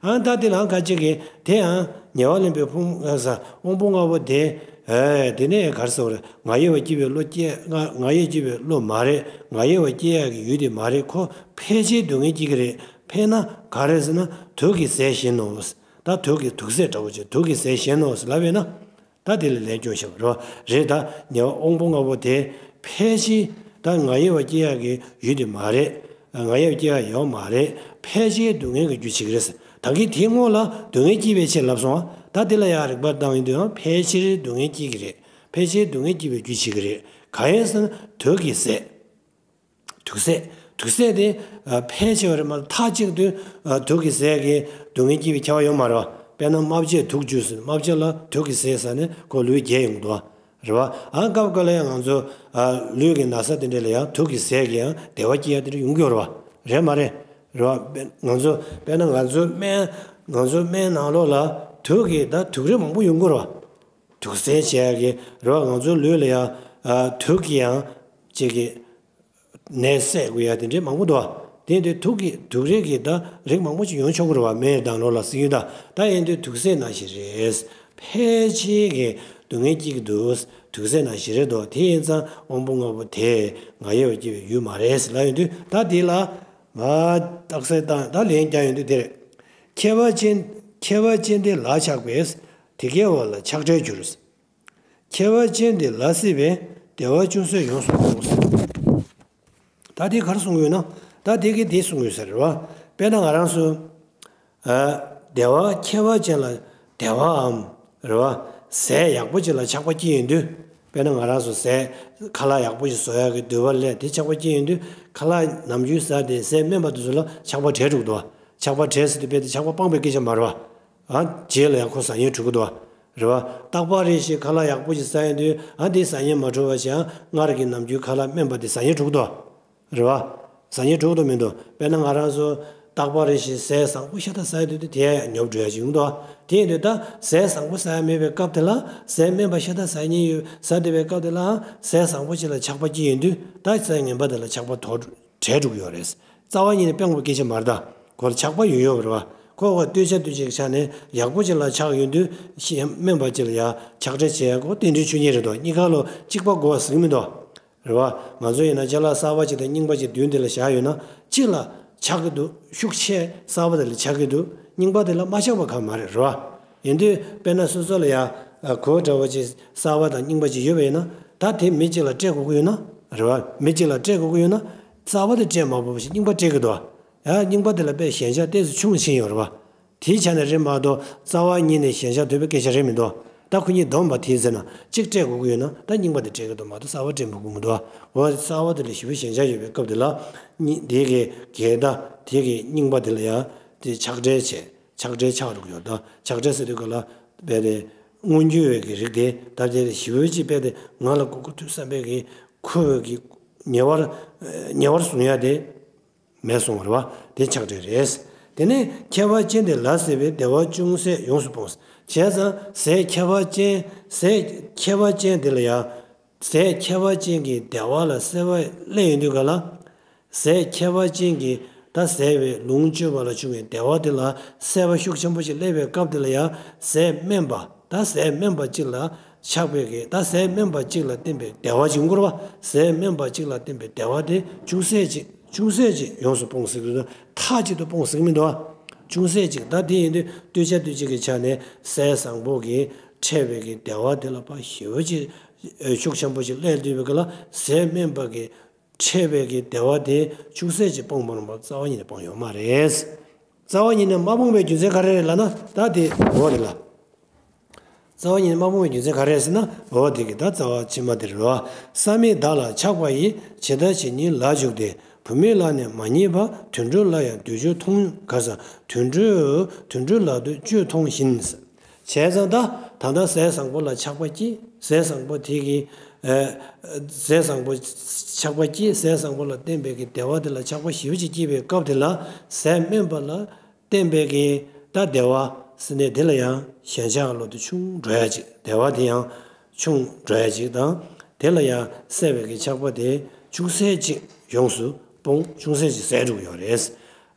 ཨ་ད་དེ་ལའང་ཁ་ཅིག་གིས་དེ་ཡང་ཉེ་བར་ལེན་པའི་ཕུང་ཨ་ས་དབང་པོ་ལྔ་པོ་དེ་ཨེ་དེ་ནས་ག་རེ་ཟེར་བ་རེད། ང་རྒྱལ་བ་སྐྱེ་བའི་བློ་སྐྱེ་ང་ང་རྒྱལ་སྐྱེ་བའི་བློ་མ་རེད། ང་རྒྱལ་བ་སྐྱེ་ཡག་གི་ཡུལ་དེ་མ་རེད། ཁོ་ཕལ་ཆེར་སྡུག་བསྔལ་སྐྱེ་གི་རེད། ཕལ་ན་ག་རེ་ཟེར་ན་དུག་གིས་ཟས་བཞིན་ནོ། ད་དུག་གི་དུག་ཟས་འདྲ་བོ་ཅིག་དུག་གིས་ཟས་བཞིན་ནོ་ཟེར་ལབ་པས་ན། ད་དེ་ལ་ལན་སྐྱོན་བཞག་པ་རེད་བ། རེད་ད་ཉེ་བ་དབང་པོ་ལྔ་པོ་དེ་ཕལ་ཆེར་ད་ ད་ང་ཡོད་པ་སྐྱེ་ཡག་གི་ཡུལ་དེ་མ་རེད། ང་ཡོད་པ་སྐྱེ་ཡག་ཡོད་མ་རེད། ཕལ་ཆེར་སྡུག་བསྔལ་གྱི་རྒྱུ་བྱེད་ཀྱི་རེད། ད་གིན་དེའི་སྔོན་ལ་སྡུག་བསྔལ་སྐྱེ་བའི་ཕྱིར་ལབ་སོང་བ། ད་དེ་ལ་ཡང་རིགས་པ་བཏང་ཡོང་དུས་ཡང་ཕལ་ཆེར་སྡུག་བསྔལ་སྐྱེ་གི་རེད། ཕལ་ཆེར་སྡུག་བསྔལ་སྐྱེ་བའི་རྒྱུ་བྱེད་ཀྱི་རེད། གང་ཡིན་ཟེར་ན་དུག་གི་ཟས། དུག་ཟས། དུག་ཟས་དེ་ཕལ་ཆེ་བ་རེད་མ་གཏོགས་མཐའ་གཅིག་ཏུ་དུག་གི་ཟས་ཀྱིས་སྡུག་བསྔལ་སྐྱེ་བའི་ཁྱབ་པ་ཡོད་མ་རེད་བ། དཔེར་ན་རྨ་བྱས་དུག་འཇུ་ཟེར། རྨ་བྱ་ལ་དུག་གི་ཟས་ཟ་ནས་ཁོ་ལུས་རྒྱས་ཡོང་གི་འདུག་བ། རེད་བ། ཨ་སྐབས་འགའ་ལ་ཡང་ང་ཚོ་ཨ་ལུས་ཀྱི་ན་ཚ་དེ་འདྲ་ལ་ཡང་དུག་གི་ཟས་ཀྱིས་ཡང་བདེ་བ་སྐྱེ་ཡ་དེ་འདྲ་ཡོང་གི་ཡོད་རེད་བ། རེད་མ་རེད། རེད་བ། དཔེ་ང་ཚོ་དཔེར་ན་ང་ཚོའི་སྨན་ང་ཚོའི་སྨན་ནང་ལོགས་ལ་དུག་གི་ད་དུག་རིགས་མང་པོ་ཡོང་གི་ཡོད་རེད་བ། དུག་སེལ་བྱེད་ཡ་གི་རེད་བ། ང་ཚོའི་ལུས་ལ་ཡང་ཨ་དུག་གིས་ཡང་ཅིག་གི་ནད་སེལ་དགོས་ཡ་དེ་འདྲའི་མང་པོ་འདུག་བ། དེ་དུས་དུག་གི་དུག་རིགས་ཀྱི་ད་རིགས་མང་པོ་ཅིག་ཡོང་ཆོག་གི་རེད་བ། སྨན་དང་ལོ་ལ་སྲིད་ཡོད་ད། ད་ཡིན་དུས་དུག་ཟས་ནང་བཞིན་རེད། ཕལ་ཆེར་གྱི་སྡུག་བསྔལ་སྐྱེ་གི་འདུག་དུག་ཟས་ནང་བཞིན་རེད་དོ། དེ་ཡིན་ཙང་དབང་པོ་ལྔ་པོ་དེ་ང་ཡོད་པ་སྐྱེ་བའི་ཡུལ་མ་རེད་ལབ་ཡོང་དུས། ད་དེ་ལ་མ་རྟགས་གསལ་བཏང་ད་ལན་རྒྱག་ཡོང་དུས་དེ་རེད། ཁྱད་པར་ཅན། ཁྱད་པར་ཅན་དེ་ལ་ཆགས་པས་དེ་སྐྱེ་བ་ལ་ཆགས་བྲལ་འགྱུར། ཁྱད་པར་ཅན་དེ་ལ་སྲིད་པས་བདེ་བ་ཅུང་ཟད་ཡོངས་སུ་སྤོང་། ད་དེ་ག་རེ་གསུང་གི་ཡོད་ན། ད་དེ་གིས་དེ་གསུང་གི་ཡོད་ས་རེད་བ། དཔེར་ན་ང་རང་ཚོ་ཨ་བདེ་བ་ཁྱད་པར་ཅན་ལ་བདེ་བའམ་རེད་བ། ཟས་ཡག་པོ་ཅིག་ལ་ཆགས་པ་སྐྱེ་ཡོང་དུས། དཔེར་ན་ང་རང་ཚོ་ཟས་ཁ་ལག་ཡག་པོ་ཞིག་བཟོ་ཡག་གི་འདོད་པ་སླེབས་དེ་ཆགས་པ་སྐྱེ་ཡོང་དུས། ཁ་ལག་ནམ་རྒྱུན་ཟ་དེ་ཟས་སྨན་པ་དེ་ཚོ་ལ་ཆགས་པ་བྲལ་འགྲོ་གི་འདུག་བ། ཆགས་པ་བྲལ་ཟེར་དུས་དཔེ་དེ་ཆགས་པ་སྤངས་པའི་སྐད་ཆ་མ་རེད་བ། ཨ་རྗེས་ལ་ཡང་ཁོ་ཟ་ཉེན་འགྲོ་གི་འདུག་བ། རེད་བ། རྟག་པར་རེ་ཞིག་ཁ་ལག་ཡག་པོ་ཞིག་ཟ་ཡོང་དུས་ཨ་འདི་ཟ་ཉེན་མ་འགྲོ་བ་ཞིག་ཨ་སྔར་གྱི་ནམ་རྒྱུན་ཁ་ལག་སྨན་པ་འདི་ཟ་ཉེན་འགྲོ་གི་འདུག་བ། རེད་བ། ཟ་ཉེན་འགྲོ་གི་འདུག་མི་འདུག་དཔེར་ན་ང་རང་ཚོ་རྟག་པར་རེ་ཞིག་ཟས་བཟང་པོ་ཤ་སྟག་ཟ་ཡོང་དུས་དེ་ཡང་ཉོབ་འགྲོ་ཡ་ཞིག་ཡོང་གི་འདུག་བ། དེ་ཡིན་དུས་ད་ཟས་བཟང་པོ་ཟ་ཡ་མེད་པའི་སྐབས་དེ་ལ་ཟས་སྨན་པ་ཤ་སྟག་ཟ་ཉེན་ཡོད་ཟ་བསྡད་པའི་སྐབས་དེ་ལའང་ཟས་བཟང་པོ་ཞིག་ལ་ཆགས་པ་སྐྱེ་ཡོང་དུས་ད་ཟས་ངན་པ་དེ་ལ་ཆགས་པ་དོར་བྲལ་འགྲོ་གི་ཡོད་རེད། རྩ་བ་ཉིད་ནས་སྤངས་པའི་སྐད་ཆ་མ་རེད་ད། ཁོ་ལ་ཆགས་པ་ཡོད་ཡོད་པ་རེད་བ། ཁོ་ཁོ་ལྟོས་བྱ་ལྟོས་བྱེད་ཀྱི་ཆ་ནས་ཡག་པོ་ཅིག་ལ་ཆགས་ཡོང་དུས་ཤི་སྨན་པ་ཅིག་ལ་ཡ་ཆགས་བྲལ་བྱེད་ཡ་ཁོ་རྟེན་འབྲེལ་ཆོས་ཉིད་རེད་དོ། གཉིས་ཀ་ལོ་གཅིག་པ་དགོས་པ་ཟེར་གྱི་མི་འདུག་རེད་བ། ང་ཚོ་ཡིན་ན་ཅ་ལག་གསར་པ་ཅིག་དང་རྙིང་པ་ཅིག་མདུན་དེ་ལ་བཞག་ཡོད་ན་གཅིག་ལ་ཆགས་ཀྱི་འདུག་ཤུགས་ཆེ་གསར་པ་དེ་ལ་ཆགས་ཀྱི་འདུག་རྙིང་པ་དེ་ལ་མ་ཆགས་པ་གང་མ་རེད་རེད་བ། ཡིན་དུས་དཔེར་ན་སོ་སོ་ལ་ཡ་གོས་འདྲ་བོ་ཅིག་གསར་པ་དང་རྙིང་པ་ཅིག་ཡོད་པ་ཡིན་ན་ད་དེ་མི་གཅིག་ལ་སྤྲད་དགོས་ཀྱི་ཡོད་ན་རེད་བ། མི་གཅིག་ལ་སྤྲད་དགོས་ཀྱི་ཡོད་ན་གསར་པ་དེ་སྤྲད་མ་དགོས་པ་ཞིག་རྙིང་པ་སྤྲད་ཀྱི་འདུག་བ། ཡང་རྙིང་པ་དེ་ལ་དཔེ་ཞེན་ཆགས་ཏོག་ཙམ་ཆུང་ཕྱིན་ཡོད་རེད་བ། དེའི་ཆ་ནས་རེད་མ་གཏོགས་རྩ་བ་ཉིད་ནས་ཞེན་ཆགས་དོད་པའི་སྐད་ཆ་རེད་མི་འདུག་ད་ཁོ་གཉིས་བསྡོམས་པ་དེ་ཟེར་ན་གཅིག་སྤྲད་དགོས་ཀྱི་ཡོད་ན་ད་རྙིང་པ་དེ་སྤྲད་ཀྱི་འདུག་མ་གཏོགས་གསར་པ་སྤྲད་མི་དགོས་མི་འདུག་འོ་གསར་པ་དེ་ལ་ཞེ་པོ་ཞེན་ཆགས་ཡོད་པའི་སྐབས་དེ་ལ་གཉིས་དེ་གི་གལ་ད་དེ་གི་རྙིང་པ་དེ་ལ་ཡང་དེ་ཆགས་བྲལ་བྱས་ཆགས་བྲལ་ཆགས་འགྲོ་གི་ཡོད་ད། ཆགས་བྲལ་ཟེར་དུས་ག་ལ་དཔེ་དེ་མངོན་གྱུར་བའི་གི་རིགས་དེ་ད་དེ་ཞེ་པོ་ཅིག་དཔེ་དེ་ང་ལ་དགོས་ཀྱི་འདུག་བསམ་པའི་གི་ཁུ་བའི་གི་ཉེ་བར་ཉེ་བར་བཟུང་ཡ་དེ། མེད་སོང་བ་རེད་བ། དེ་ཆགས་བྲལ་རེད། དེ་ནས་ཁྱད་པར་ཅན་དེ་ལ་སྲིད་པས་བདེ་བ་ཅུང་ཟད་ཡོངས་སུ་སྤོང་། བྱས་ཙང་ཟས་ཁྱད་པར་ཅན་ཟས་ཁྱད་པར་ཅན་དེ་ལ་ཡང་ཟས་ཁྱད་པར་ཅན་གྱི་བདེ་བ་ལ་སྲེད་པ་སླེབས་ཡོང་དུས་ག་ལ། ཟས་ཁྱད་པར་ཅན་གྱི་ད་ཟས་པའི་ལོངས་སྤྱོད་པ་ལ་བྱུང་བའི་བདེ་བ་དེ་ལ་སྲེད་པ་ཤུགས་ཆེན་པོ་ཞིག་སླེབས་པའི་སྐབས་དེ་ལ་ཡང་ཟས་སྨན་པ་ད་ཟས་སྨན་པ་གཅིག་ལ་ཆགས་པའི་གི་ད་ཟས་སྨན་པ་གཅིག་ལ་བརྟེན་པའི་བདེ་བ་ཅིག་ཡོང་གི་རེད་བ། ཟས་སྨན་པ་གཅིག་ལ་བརྟེན་པའི་བདེ་བ་དེ་ཅུང་ཟད་ཅིག་ཅུང་ཟད་ཅིག་ཡོངས་སུ་སྤོང་ཟེར་གྱི་འདུག་མཐའ་གཅིག་ཏུ་སྤོང་ཟེར་གྱི་མི་འདུག་ཨ། ཅུང་ཟད་ཅིག་ད་དེ་ཡིན་དུས་ལྟོས་བྱ་ལྟོས་བྱེད་ཀྱི་ཆ་ནས་ཟས་བཟང་པོ་གིས་འཕྲད་པའི་གི་བདེ་བ་དེ་ལ་ཕར་ཞེ་པོ་ཅིག་ཤུགས་ཆེན་པོ་ཞིག་སླེབས་དུས་པའི་གི་ལ་ཟས་སྨན་པ་གིས་འཕྲད་པའི་གི་བདེ་བ་དེ་ཅུང་ཟད་ཅིག་སྤོང་མ་རུང་བ་རྩ་བ་ཉིད་ནས་སྤོང་ཡོད་མ་རེད། རྩ་བ་ཉིད་ནས་མ་སྤོང་བའི་རྒྱུ་མཚན་ག་རེ་རེད་ལབ་ན་ད་དེ་འོ་རེད་ལ། རྩ་བ་ཉིད་ནས་མ་སྤོང་བའི་རྒྱུ་མཚན་ག་རེ་རེད་ཟེར་ན་འོ་དེ་གི་ད་རྩ་བ་ཕྱི་མ་དེ་རེད་བ། བསམ་མེད་བདག་ལ་ཆགས་པ་ཡིས། ཇི་ལྟར་ཇི་སྙེད་ལ་འཇུག་སྟེ། བུད་མེད་ལ་ནི་མ་རྙེད་པ། དུད་འགྲོ་ལ་ཡང་དུས་སྤྱོད་མཐོང་ག་ས། དུད་འགྲོ་དུད་འགྲོ་ལ་དུས་སྤྱོད་མཐོང་བཞིན། བྱས་ཙང་ད་ད་ལྟ་ཟས་བཟང་པོ་ལ་ཆགས་པ་སྐྱེས། ཟས་བཟང་པོ་དེ་གི་ཨ་ཟས་བཟང་པོ་ཆགས་པ་སྐྱེས། ཟས་བཟང་པོ་ལ་བརྟེན་པའི་གི་བདེ་བ་དེ་ལ་ཆགས་པ་ཞེ་པོ་ཅིག་སྐྱེས་པའི་སྐབས་དེ་ལ་ཟས་སྨན་པ་ལ་བརྟེན་པའི་གི་ད་བདེ་བ་ཟེར་ནས་དེ་ལ་ཡང་ཞེན་ཆགས་བློ་དེ་ཆུང་འགྲོ་ཡ་ཅིག་བདེ་བ་དེ་ཡང་ཆུང་འགྲོ་ཡ་ཅིག་དང་དེ་ལ་ཡང་སྲེད་པའི་གི་ཆགས་པ་དེ་ཅུང་ཟད་ཅིག་ཡོངས་སུ་སྤོང་ཅུང་ཟད་ཅིག་ཟད་འགྲོ་གི་ཡོད་རེད།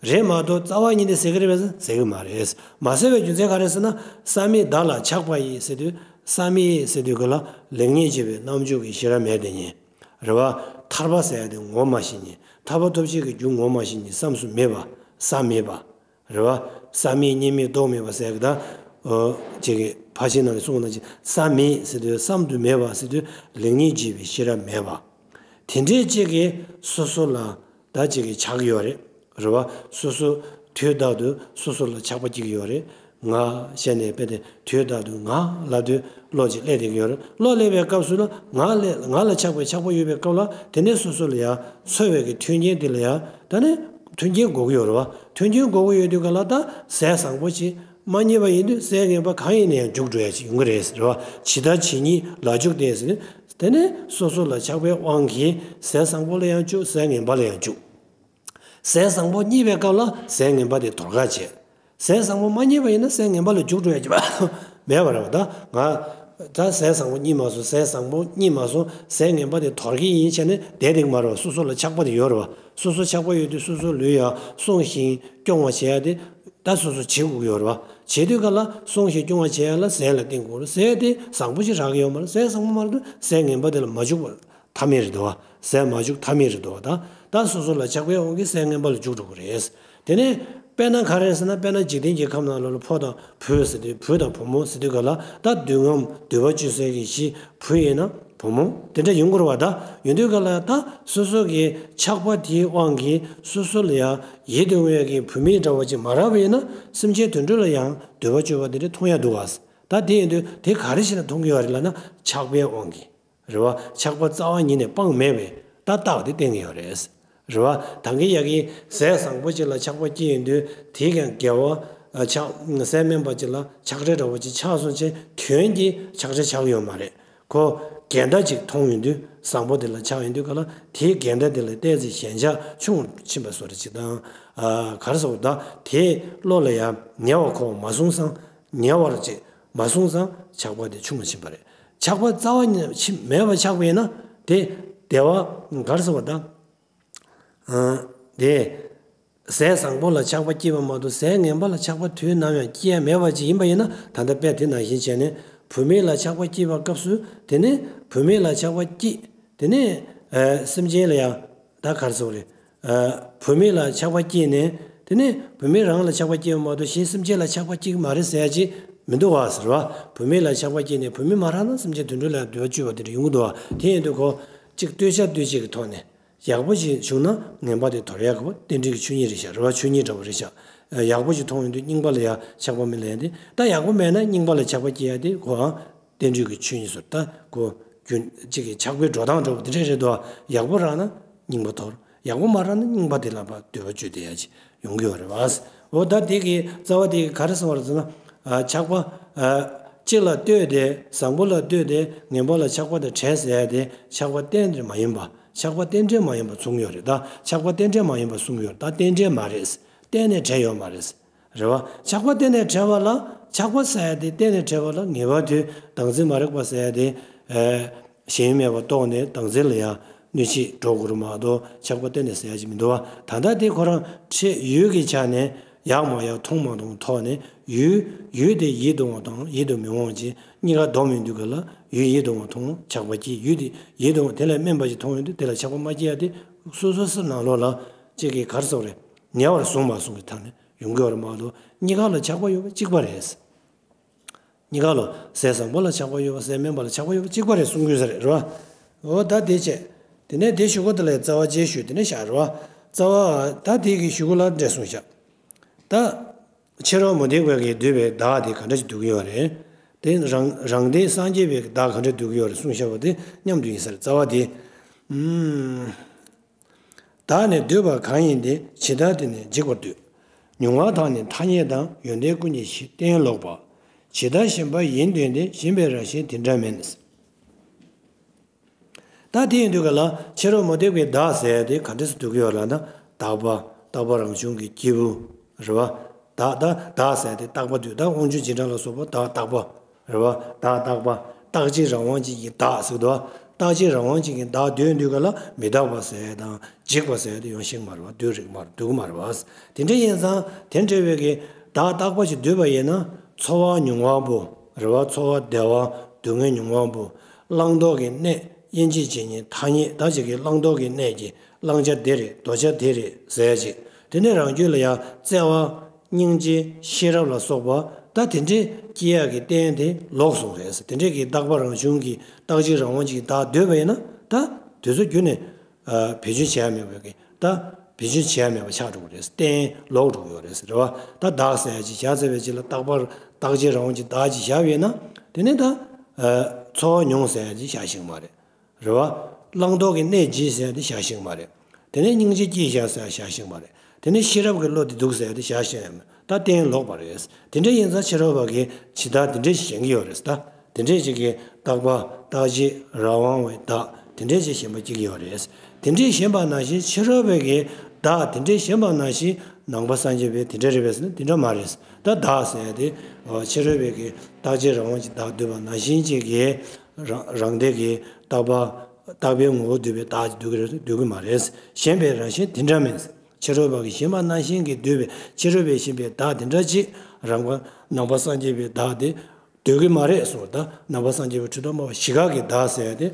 རེད་མ་གཏོགས་རྩ་བ་ཉིད་ནས་ཟད་ཀྱི་རེད་པས་ཟད་ཀྱི་མ་རེད། མ་ཟད་པའི་རྒྱུ་མཚན་ག་རེ་ཟེར་ན་བསམ་མེད་བདག་ལ་ཆགས་པ་ཡིས་ཟེར་དུས་བསམ་མེད་ཟེར་དུས་ག་ལ་ལེགས་ཉེས་འབྱེད་པའི་རྣམ་འཇོག་གི་ཤེས་རབ་མེད་དེ་ཉིད་རེད་བ། ཐར་པ་ཟེར་ཡ་དེ་ངོ་མ་ཤེས་ཉིད་ཐར་པ་ཐོབ་བྱེད་ཀྱི་རྒྱུ་ངོ་མ་ཤེས་ཉིད་བསམ་སུ་མེད་པ་བསམ་མེད་པ། རེད་བ། བསམ་མེད་རྙེད་མེད་རྟོག་མེད་པ་ཟེར་གི་ད། ཨོ། ཅིག་གི་ཕར་ཕྱིན་ནང་ལ་གསུངས་ན་ཅིག་བསམ་མེད་ཟེར་དུས་བསམ་དུ་མེད་པ་ཟེར་དུས་ལེགས་ཉེས་འབྱེད་པའི་ཤེས་རབ་མེད་པ། དེ་འདྲའི་གཅིག་གིས་སོ་སོ་ལ་ད་གཅིག་གིས་ཆགས་ཡོད་རེད། རེད་བ། སོ་སོ་དུས་རྟག་ཏུ་སོ་སོ་ལ་ཆགས་པ་སྐྱེ་གི་ཡོད་རེད། ང་བྱས་ནས་དཔེ་དེ་དུས་རྟག་ཏུ་ང་ལབ་དུས་བློ་ཅིག་སླེབས་བསྡད་ཀྱི་ཡོད་རེད། བློ་སླེབས་པའི་སྐབས་སུ་ལ་ང་ལ་ང་ལ་ཆགས་པའི་ཆགས་པ་ཡོད་པའི་སྐབས་ལ་དེ་ནས་སོ་སོ་ལ་ཡ་འཚོ་བའི་གི་མཐུན་རྐྱེན་དེ་ལ་ཡ་ད་ནི་མཐུན་རྐྱེན་དགོས་ཀྱི་ཡོད་རེད་བ། མཐུན་རྐྱེན་དགོས་ཀྱི་ཡོད་དུས་ག་ལ་ད་ཟས་བཟང་པོ་ཅིག་མ་རྙེད་པ་ཡིན་དུས་ཟས་ངན་པ་གང་ཡིན་ན་ཡང་འཇུག་འགྲོ་ཡ་ཅིག་ཡོང་གི་རེད་ཟེར་བ། ཇི་ལྟར་ཇི་སྙེད་ལ་འཇུག་སྟེ་ཟེར་ནས་དེ་ནས་སོ་སོ་ལ་ཆགས་པའི་དབང་གིས་ཟས་བཟང་པོ་ལ་ཡང་འཇུག་ཟས་ངན་པ་ལ་ཡང་འཇུག་ཟས་བཟང་པོ་རྙེད་པའི་སྐབས་ལ་ཟས་ངན་པ་དེ་དོར་ཁ་བྱེད། ཟས་བཟང་པོ་མ་རྙེད་པ་ཡིན་ན་ཟས་ངན་པ་ལ་འཇུག་འགྲོ་ཡ་ཅིག་མེད་པ་རེད་བ། ད་ང་ད་ཟས་བཟང་པོ་རྙེད་མ་སོང་། ཟས་བཟང་པོ་རྙེད་མ་སོང་། ཟས་ངན་པ་དེ་དོར་གི་ཡིན་བྱས་ནས་བསྡད་བསྡད་ཀྱི་མ་རེད་བ། སོ་སོ་ལ་ཆགས་པ་དེ་ཡོད་རེད་བ། སོ་སོ་ཆགས་པ་ཡོད་དུས་སོ་སོའི་ལུས་ཡང་བསྲུང་ཞིང་སྐྱོང་བ་བྱེད་ཡ་དེ་ད་སོ་སོ་བྱེད་དགོས་ཀྱི་ཡོད་རེད་བ། བྱེད་དུས་ག་ལ་བསྲུང་ཞིང་སྐྱོང་བ་བྱེད་ཡ་ལ་ཟས་ལ་བརྟེན་དགོས་རེད། ཟས་དེ་བཟང་པོ་ཞིག་རག་གི་ཡོད་མ་རེད། ཟས་བཟང་པོ་མ་རེད་དུས་ཟས་ངན་པ་དེ་ལ་མ་འཇུག་པར་ཐབས་མེད་རེད་དོ། ཟས་མ་འཇུག་ཐབས་མེད་རེད་དོ། ད་ད་སོ་སོ་ལ་ཆགས་པའི་དབང་གིས་ཟས་ངན་པ་ལ་འཇུག་འགྲོ་གི་རེད། དེ་ནས་དཔེར་ན་ག་རེ་ཟེར་ན། དཔེར་ན་འཇིག་རྟེན་གྱི་ཁམས་ནང་ལོགས་ལ་ཕོ་དང་བུ་ཟེར་དུས། བུ་དང་བུ་མོ་ཟེར་དུས་ག་ལ་ད་འདོད་རྔམ་འདོད་པ་ཆུད་ཟོས་ཀྱི་གཞི། བུ་ཡིན་ན་བུ་མོ་དེ་འདྲ་ཡོང་གི་རེད་བ། ད་ཡོང་དུས་ག་ལ་ད་སོ་སོ་གི་ཆགས་པ་དེའི་དབང་གིས་སོ་སོ་ལ་ཡང་ཡིད་དུ་འོང་བའི་གི་བུད་མེད་འདྲ་བོ་ཅིག་མ་རག་པ་ཡིན་ན་སེམས་ཅན་དུད་འགྲོ་ལ་ཡང་འདོད་པ་སྤྱོད་པ་དེ་འདྲ་མཐོང་ཡ་འདུག་བ། ད་དེ་ཡིན་དུས་དེ་ག་རེ་བྱས་ནས་མཐོང་གི་ཡོད་རེད་ལབ་ན་ཆགས་པའི་དབང་གིས། རེད་བ། ཆགས་པ་རྩ་བ་ཉིད་ནས་སྤང་མེད་པའི་ད་རྟགས་དེ་བསྟན་གྱི་ཡོད་རེད། རེད་བ། ད་གིན་ཡ་གི་ཟས་བཟང་པོ་ཅིག་ལ་ཆགས་པ་སྐྱེས་ཡོང་དུས་དེ་ཀྱང་དགེ་བ་ཆགས། ཟས་དམན་པ་ཅིག་ལ་ཆགས་བྲལ་འདྲ་བོ་ཅིག་ཆགས་སོང་ཅེས་དོན་གྱིས་ཆགས་བྲལ་ཆགས་ཡོད་མ་རེད། ཁོ་འགལ་ཟླ་ཅིག་མཐོང་ཡོང་དུས་བཟང་པོ་དེ་ལ་ཆགས་ཡོང་དུས་ག་ལ་དེའི་འགལ་ཟླ་དེ་ལ་བལྟས་ཚེ་ཞེན་ཆགས་ཆུང་ཕྱིན་པ་བཟོ་འདྲ་ཅིག་དང་། ཨ། ག་རེ་ཟེར་བ། ད་དེའི་བློ་ལ་ཡང་ཉེ་བར་མཁོ་བ་མ་སོང་ཙང་། ཉེ་བར་ཅིག་མ་སོང་ཙང་ཆགས་པ་དེ་ཆུང་ལ་ཕྱིན་པ་རེད། ཆགས་པ་རྩ་བ་ཉིད་ཕྱིན་མེད་པ་ཆགས་པ་ཡིན་ན་དེ་བདེ་བ་ག་རེ་ཟེར་བ་དང་། ཨ། དེ་ཟས་བཟང་པོ་ལ་ཆགས་པ་སྐྱེས་པ་མ་གཏོགས་ཟས་ངན་པ་ལ་ཆགས་པ་དུས་ནམ་ཡང་སྐྱེ་ཡ་མེད་པ་ཅིག་ཡིན་པ་ཡིན་ན། ད་ལྟ་དཔེ་དེ་ནང་བཞིན་བྱས་ནས་བུད་མེད་ལ་ཆགས་པ་སྐྱེས་པ་སྐབས་སུ་དེ་ནས་བུད་མེད་ལ་ཆགས་པ་སྐྱེས། དེ་ནས་ཨ་སེམས་ཅན་ལ་ཡང་ད་ག་རེ་ཟེར་དགོས་རེད། ཨ། བུད་མེད་ལ་ཆགས་པ་སྐྱེས་ནས་དེ་ནས་བུད་མེད་རང་ལ་ཆགས་པ་སྐྱེས་པ་མ་གཏོགས་གཞན་སེམས་ཅན་ལ་ཆགས་པ་སྐྱེ་གི་མ་རེད་ཟེར་ཡ་ཅིག་མི་འདུག་བ་ཟེར་བ། བུད་མེད་ལ་ཆགས་པ་སྐྱེས་ནས་བུད་མེད་མ་རག་ན་སེམས་ཅན་དུད་འགྲོ་ལ་འདོད་པ་སྤྱོད་པ་དེ་འདྲ་ཡོང་གི་འདུག་བ། དེ་ཡིན་དུས་ཁོ་གཅིག་ལྟོས་བྱ་ལྟོས་བྱེད་ཀྱི་ཐོག་ནས་ཡག་པོ་ཞིག་བྱུང་ན་ངན་པ་དེ་དོར་ཡག་གི་རྟེན་འབྲེལ་གྱི་ཆོས་ཉིད་རེད་ཤག་རེད་བ། ཆོས་ཉིད་འདྲ་བོ་རེད་ཤག་ཡག་པོ་ཞིག་མཐོང་ཡོང་དུས་རྙིང་པ་ལ་ཡང་ཆགས་པ་མི་ལེན་ཏེ། ད་ཡག་པོ་མེད་ན་རྙིང་པ་ལ་ཆགས་པ་སྐྱེ་ཡ་དེ་ཁོའང་རྟེན་འབྲེལ་གྱི་ཆོས་ཉིད་ཟེར། ད་ཁོ་རྒྱུན་གཅིག་གི་ཆགས་པའི་འགྲོ་སྟངས་འདྲ་བོ་དེ་འདྲ་རེད་དོ། ཡག་པོ་རག་ན་རྙིང་པ་དོར། ཡག་པོ་མ་རག་ན་རྙིང་པ་དེ་ལ་ཕར་འདོད་པ་སྤྱོད་བསྡད་ཡ་ཅིག་ཡོང་གི་ཡོད་རེད་བ། འོ་ད་དེ་གི་རྩ་བ་དེ་གི་ག་རེ་གསུངས་པ་རེད་ཟེར་ན། ཨ། ཆགས་པ། ཨ། གཅིག་ལ་ལྟོས་ཏེ་བཟང་པོ་ལ་ལྟོས་ཏེ་ངན་པ་ལ་ཆགས་པ་དང་བྲལ་ཟེར་ཡ་དེ་ཆགས་པ་གཏན་ནས་མ་ཡིན་པ། ཆགས་པ་རྟེན་འབྲེལ་མ་ཡིན་པ་གསུངས་ཡོད་རེད། ད་ཆགས་པ་རྟེན་འབྲེལ་མ་ཡིན་པ་གསུངས་ཡོད་རེད། ད་རྟེན་འབྲེལ་མ་རེད། གཏན་ནས་བྲལ་ཡོད་མ་རེད། རེད་བ། ཆགས་པ་གཏན་ནས་བྲལ་བ་ལ། ཆགས་པ་ཟེར་ཡ་དེ་གཏན་ནས་བྲལ་བ་ལ་ངེས་པར་དུ་བདག་འཛིན་མ་རིག་པ་ཟེར་ཡ་དེ། ཨེ། ཞེན་མེད་པ་རྟོགས་ནས་བདག་འཛིན་ལ་ཡང་གནོད་བྱེད་འགྲོ་དགོས་རེད་མ་གཏོགས་ཆགས་པ་གཏན་ནས་ཟེར་ཡ་ཅིག་མི་འདུག་བ། ད་ལྟ་དེ་ཁོ་རང་ཕྱི་ཡུལ་གྱི་ཆ་ནས་ཡག་མ་ཡག་མཐོང་མ་མཐོང་ཐོག་ནས་ཡུལ། ཡུལ་དེ་ཡིད་དུ་འོང་དང་ཡིད་དུ་མི་འོང་ཅིག་གཉིས་ཀ་སྡོམ་ཡོང་དུས་ག་ལ་ཡུལ་ཡིད་དུ་འོང་མཐོང་ཆགས་པ་སྐྱེ། ཡུལ་དེ་ཡིད་དུ་འོང་དེ་ལས་དམན་པ་ཅིག་མཐོང་ཡོང་དུས་དེ་ལ་ཆགས་པ་མ་སྐྱེ་ཡ་དེ་སོ་སོ་སེམས་ནང་ལོགས་ལ་གཅིག་གིས་ག་རེ་ཟེར་དགོས་རེད། ཉེ་བར་བཟུང་མ་བཟུང་གི་ཐད་ནས་ཡོང་གི་ཡོད་རེད་མ་གཏོགས་གཉིས་ཀ་ལ་ཆགས་པ་ཡོད་པ་གཅིག་པ་རེད། གཉིས་ཀ་ལ་ཟས་བཟང་པོ་ལ་ཆགས་པ་ཡོད་པ་ཟས་དམན་པ་ལ་ཆགས་པ་ཡོད་པ་གཅིག་པ་རེད་གསུང་གི་ཡོད་ས་རེད། རེད་བ། འོ་ད་དེ་བྱས། དེ་ནས་དེ་གཞུག་གུ་དེ་ལ་རྩ་བ་རྗེས་ཤུལ་དེ་ནས་བཞག་རེད་བ། རྩ་བ་ད་དེ་གི་གཞུག་གུ་ལ་འདྲ་གསུངས་བཞག་ད། ཕྱི་རོལ་མུ་སྟེགས་པའི་གིས་བསྡུས་པའི་བདག་དེ་ག་འདྲ་ཞིག་བསྡུ་གི་ཡོད་རེད། དེ་རང་རང་སྡེའི་སངས་རྒྱས་པའི་བདག་ག་འདྲ་བསྡུ་གི་ཡོད་རེད་གསུངས་བཞག་པ་དེ་མཉམ་དུ་ཡིན་ས་རེད། རྩ་བ་དེ། ཨུམ། བདག་ནི་འདོད་པ་གང་ཡིན་ཏེ། ཇི་ལྟར་དེ་ནི་འཇིག་པར་འདོད། མྱོང་བ་དག་ནི་ཐ་སྙད་དང་། ཡོན་ཏན་ཀུན་གྱི་གཞི་གཏན་ལོག་པ། ཇི་ལྟར་ཞེན་པ་ཡིན་བདེན་ཏེ། ཞེན་པའི་རང་བཞིན་དེ་འདྲ་མིན། ད་དེ་ཡིན་དུས་ག་ལ་ཕྱི་རོལ་མུ་སྟེགས་པའི་བདག་ཟེར་ཡ་དེ་ག་འདྲ་སེ་བསྡུ་གི་ཡོད་ལབ་ན། རྟག་པ། རྟག་པ་རང་བྱུང་གི་སྐྱེས་བུ། རེད་བ། བདག་ད་བདག་ཟེར་ཡ་དེ་རྟག་པ་འདུས། ད་དབང་ཕྱུག་རྗེས་འབྲང་ལ་སོགས་པ་བདག་རྟག་པ། རེད་བ། བདག་རྟག་པ། རྟག་གཅིག་རང་དབང་གཅིག་གི་བདག་ཟེར་གི་འདུག་བ། རྟག་གཅིག་རང་དབང་གཅིག་གི་བདག་འདོད་དུས་ག་ལ་མི་རྟག་པ་ཟེར་ཡ་དང་འཇིག་པ་ཟེར་ཡ་དེ་ཡང་ཤེས་ཀྱི་མ་རེད་བ། འདོད་རིགས་མ་རེད། འདོད་ཀྱི་མ་རེད་བ། དེ་འདྲ་ཡིན་ཙང་དེ་འདྲ་བའི་གི་བདག་རྟག་པ་ཞིག་འདུས་པ་ཡིན་ན་ཚོར་བ་མྱོང་བ་པོ། རེད་བ། ཚོར་བ་བདེ་བ་སྡུག་བསྔལ་མྱོང་བ་པོ། བླང་དོར་གྱི་གནས། དབྱེ་འབྱེད་བྱེད་ཉིད་ཐ་སྙད། ད་ཅིག་གིས་བླང་དོར་གྱི་གནས་ཀྱི་བླང་བྱ་འདི་རེད། དོར་བྱ་འདི་རེད་ཟེར་ཡ་ཅིག་དེ་ནས་རང་རྒྱུད་ལ་ཡང་བརྩེ་བ། སྙིང་རྗེ། ཤེས་རབ་ལ་སོགས་པ་ད་དེ་འདྲའི་སྐྱེ་ཡག་གི་རྟེན་དེ་ལོག་སོང་རེད། དེ་འདྲའི་གི་རྟག་པ་རང་བྱུང་གི་རྟག་གཅིག་རང་དབང་གཅིག་གི་བདག་འདོད་པ་ཡིན་ན་ད་དེ་ཚོ་རྒྱུད་ནས་ བེད་སྤྱོད་བྱེད་ཡ་མེད་པའི་གི་ད་བེད་སྤྱོད་བྱེད་ཡ་མེད་པ་ཆགས་འགྲོ་གི་རེད། གཏན་ལོག་འགྲོ་གི་ཡོད་རེད། རེད་བ། ད་བདག་ཟེར་ཡ་ཅིག་བཞག་ཚར་བའི་རྗེས་ལ་རྟག་པ་རྟག་གཅིག་རང་དབང་ཅིག་བདག་ཅིག་བཞག་པ་ཡིན་ན། དེ་ནས་ད་ཚོར་བ་མྱོང་ཟེར་ཡ་ཅིག་བཞག་ཤེས་ཀྱི་མ་རེད། རེད་བ། བླང་དོར་གྱི་གནས་བརྗེད་ཟེར་ཡ་དེ་བཞག་ཤེས་ཀྱི་མ་རེད། དེ་ནས་སྙིང་རྗེ་སྐྱེས་བཞག་ཟེར་ཡ་བཞག་ཤེས་ཀྱི་མ་རེད། དེ་ནས་ཤེས་རབ་ཀྱི་བློ་དེ་འདུག་ཟེར་ཡ་དེ་བཞག་ཤེས་ཀྱི་མ་རེད། ད་གཏན་ལོག་པ་རེད། དེ་འདྲ་ཡིན་ཙང་ཕྱི་རོལ་པ་གིས་ཇི་ལྟར་དེ་འདྲས་ཞེན་གྱི་ཡོད་རེད། ད་དེ་འདྲས་ཅིག་གིས་རྟག་པ་རྟག་གཅིག་རང་དབང་བའི་བདག་དེ་འདྲས་ཅིག་ཞེན་པ་སྐྱེ་གི་ཡོད་རེད། དེ་འདྲས་ཞེན་པ་ནང་བཞིན་ཕྱི་རོལ་པའི་གིས་བདག་དེ་འདྲས་ཞེན་པ་ནང་བཞིན་ནང་པ་སངས་རྒྱས་པས་དེ་འདྲ་རེད་པས་ཟེར་ན་དེ་འདྲ་མ་རེད། ད་བདག་ཟེར་ཡ་དེ་ཕྱི་རོལ་པའི་གིས་རྟག་གཅིག་རང་དབང་གཅིག་བདག་འདོད་པ་ནང་བཞིན་ཅིག་གིས་རང་རང་སྡེ་གིས་རྟག་པ་རྟག་པའི་ངོ་བོ་འདོད་པའི་བདག་ཅིག་འདོད་ཀྱི་རེད། འདོད་ཀྱི་མ་རེད། ཞེན་པའི་རང་བཞིན་དེ་འདྲ་མིན། ཕྱི་རོལ་པ་གིས་ཞེན་པ་ནང་བཞིན་གྱིས་འདོད་པའི་ཕྱི་རོལ་པས་ཞེན་པའི་བདག་དེ་འདྲ་ཅིག་རང་པ་ནང་པ་སངས་རྒྱས་པའི་བདག་དེ་འདོད་ཀྱི་མ་རེད་གསུངས། ད་ནང་པ་སངས་རྒྱས་པའི་ཁྲིད་ཐོག་སྨྲ་བ་བཞི་ཀ་གི་བདག་ཟེར་ཡ་དེ་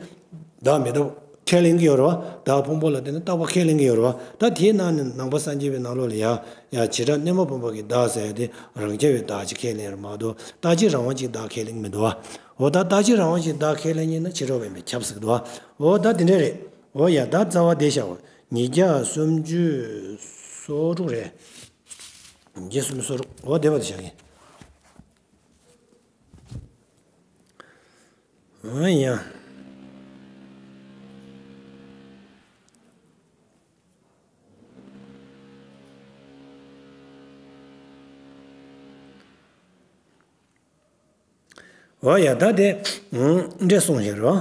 བདག་མེད་པ་ཁས་ལེན་གྱི་ཡོད་རེད་བ། བདག་ཕུང་པོ་ལ་བརྟེན་ནས་རྟག་པ་ཁས་ལེན་གྱི་ཡོད་རེད་བ། ད་དེའི་ནང་ནས་ནང་པ་སངས་རྒྱས་པའི་ནང་ལོགས་ལ་ཡ་ཡ་བྱེ་བྲག་གནས་མ་བུམ་པ་གི་བདག་ཟེར་ཡ་དེ་རང་རྐྱ་བའི་བདག་ཅིག་ཁས་ལེན་རེད་མ་གཏོགས་རྟག་གཅིག་རང་དབང་ཅིག་བདག་ཁས་ལེན་གྱི་མི་འདུག་བ། འོ་ད་རྟག་གཅིག་རང་དབང་ཅིག་བདག་ཁས་ལེན་ཉིན་ན་ཕྱི་རོལ་པས་མི་ཁྱབ་ཟེར་གྱི་འདུག་བ། འོ་ད་དེ་འདྲ་རེད། འོ་ཡ་ད་རྩ་བ་དེ་བཞག་གོ། ཉིས་བརྒྱ་སུམ་ཅུ་སོ་དྲུག་རེད། ཉིས་བརྒྱ་སུམ་ཅུ་སོ་དྲུག་འོ་དེ་བ་དེ་བཞག་གི། འོ་ཡ། འོ་ཡ་ད་དེ་འདྲས་གསུངས་ཤག་རོ།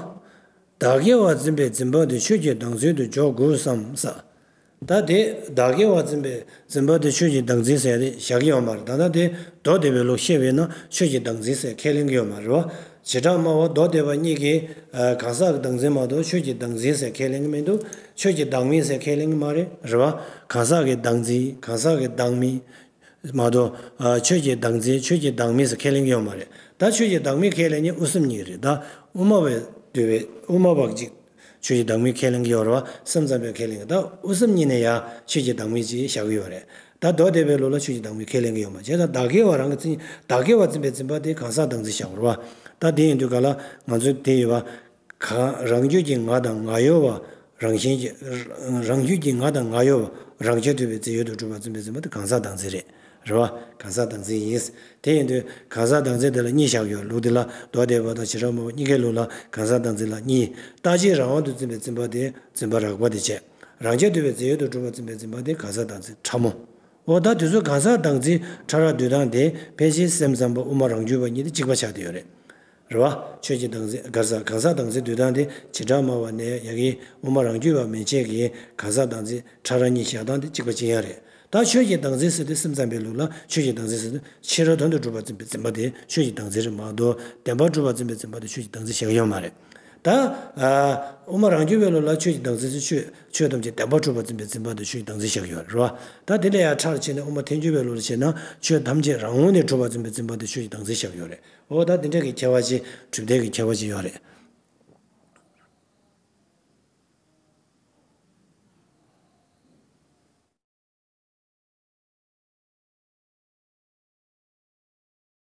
བདག་གི་བ་འཛིན་པའི་འཛིན་པ་དེ་ཆོས་ཀྱི་བདག་འཛིན་དུ་འཇོག་དགོས་སམ་ས། ད་དེ་བདག་གི་བ་འཛིན་པའི་འཛིན་པ་དེ་ཆོས་ཀྱི་བདག་འཛིན་ཟེར་ཏེ་བཞག་གི་ཡོད་མ་རེད། ད་ལྟ་དེ་མདོ་སྡེ་པའི་ལུགས་བཤད་པས་ན་ཆོས་ཀྱི་བདག་འཛིན་ཟེར་ཁས་ལེན་གྱི་ཡོད་མ་རེད་བ། བྱེ་བྲག་སྨྲ་བ་མདོ་སྡེ་པ་གཉིས་ཀྱིས་གང་ཟག་གི་བདག་འཛིན་མ་གཏོགས་ཆོས་ཀྱི་བདག་འཛིན་ཟེར་ཁས་ལེན་གྱི་མི་འདུག་ཆོས་ཀྱི་བདག་མེད་ཟེར་ཁས་ལེན་གྱི་མ་རེད། རེད་བ། གང་ཟག་གི་བདག་འཛིན་གང་ཟག་གི་བདག་མེད། མ་གཏོགས། ཆོས་ཀྱི་བདག་འཛིན་ཆོས་ཀྱི་བདག་མེད་ཟེར་ཁས་ལེན་གྱི་ཡོད་མ་རེད། ད་ཆོས་ཀྱི་བདག་མེད་ཁས་ལེན་ནི་དབུ་གསུམ་གཉིས་རེད། ད་དབུ་མ་བས་འདུལ་བའི་དབུ་མ་བ་གཅིག་ཆོས་ཀྱི་བདག་མེད་ཁས་ལེན་གྱི་ཡོད་རེད་བ། སེམས་ཙམ་པས་ཁས་ལེན་གྱི། ད་དབུ་གསུམ་གཉིས་ནས་ཡང་ཆོས་ཀྱི་བདག་མེད་ཅེས་བཞག་གི་ཡོད་རེད། ད་མདོ་སྡེ་པའི་ལུགས་ལ་ཆོས་ཀྱི་བདག་མེད་ཁས་ལེན་གྱི་ཡོད་མ་རེད། བྱས་ཙང་བདག་གི་བ་རང་གི་འཛིན་བདག་གི་བ་འཛིན་པའི་འཛིན་པ་དེ་གང་ཟག་བདག་འཛིན་བཞག་པ་རེད་བ། ད་དེ་ཡིན་དུས་ག་ལ་ང་ཚོས་དེ་ཡོད་བ། གང་རང་རྒྱུད་ཀྱི་ང་དང་ང་གཡོ་བ། རང་བཞིན་གྱི་རང་རྒྱུད་ཀྱི་ང་དང་ང་གཡོ་བ། རང་རྐྱ་ཐུབ་པའི་རྫས་ཡོད་དུ་གྲུབ་པ་འཛིན་པའི་འཛིན་པ་དེ་གང་ཟག་བདག་འཛིན་རེད། རེད་བ། གང་ཟག་བདག་འཛིན་ཡིན། དེ་ཡིན་དུས་གང་ཟག་བདག་འཛིན་དེ་ལ་གཉིས་བཞག་ཡོད། ལུགས་འདི་ལ་མདོ་སྡེ་པ་དང་བྱེ་བྲག་སྨྲ་བ་གཉིས་ཀའི་ལུགས་ལ་གང་ཟག་བདག་འཛིན་ལ་གཉིས། རྟག་གཅིག་རང་དབང་དུ་འཛིན་པའི་འཛིན་པ་དེ་འཛིན་པ་རགས་པ་དེ་བྱས། རང་རྐྱ་ཐུབ་པའི་རྫས་ཡོད་དུ་གྲུབ་པ་འཛིན་པའི་འཛིན་པ་དེ་གང་ཟག་བདག་འཛིན་ཕྲ་མོ། འོ་ད་དེ་ཚོ་གང་ཟག་བདག་འཛིན་ཕྲ་རགས་འདུལ་སྟངས་དེ་ཕལ་ཆེར་སེམས་ཙམ་པ་དབུ་མ་རང་རྒྱུད་པ་གཉིས་དེ་གཅིག་པ་ཆགས་བསྡད་ཡོད་རེད། རེད་བ། ཆོས་ཀྱི་བདག་འཛིན་གར་ས་གང་ཟག་བདག་འཛིན་འདུལ་སྟངས་དེ་བྱེ་བྲག་སྨྲ་བ་ནས་ཡ་གི་དབུ་མ་རང་རྒྱུད་པ་མན་ཆད་ཀྱི་གང་ཟག་བདག་འཛིན་ཕྲ་རགས་གཉིས་བཞག་སྟངས་དེ་གཅིག་པ་གཅིག་རྐྱང་རེད། ད་ཆོས་ཀྱི་བདག་འཛིན་ཟེར་དུས་སེམས་ཙམ་པའི་ལུགས་ལ་ཆོས་ཀྱི་བདག་འཛིན་ཟེར་དུས་ཕྱི་རོལ་དོན་དུ་གྲུབ་པ་འཛིན་པའི་འཛིན་པ་དེ་ཆོས་ཀྱི་བདག་འཛིན་རེད་མ་གཏོགས་བདེན་པར་གྲུབ་པ་འཛིན་པའི་འཛིན་པ་དེ་ཆོས་ཀྱི་བདག་འཛིན་བཞག་ཡོད་མ་རེད། ད། དབུ་མ་རང་རྒྱུད་པའི་ལུགས་ལ་ཆོས་ཀྱི་བདག་འཛིན་ཟེར་ཆོས་ཆོས་ཐམས་ཅད་བདེན་པར་གྲུབ་པར་འཛིན་པའི་འཛིན་པ་དེ་ཆོས་ཀྱི་བདག་འཛིན་བཞག་ཡོད་རེད་བ། ད་དེ་ལས་ཡང་ཕྲ་རུ་ཕྱིན་ནས་དབུ་མ་ཐལ་འགྱུར་པའི་ལུགས་ལ་བྱས་ན་ཆོས་ཐམས་ཅད་རང་ངོས་ནས་གྲུབ་པར་འཛིན་པའི་འཛིན་པ་དེ་ཆོས་ཀྱི་བདག་འཛིན་བཞག་ཡོད་རེད། འོ་ད་དེ་འདྲ་གི་ཁྱད་པར་ཅིག་གྲུབ་མཐའ་གི་ཁྱད་པར་ཅིག་ཡོད་རེད།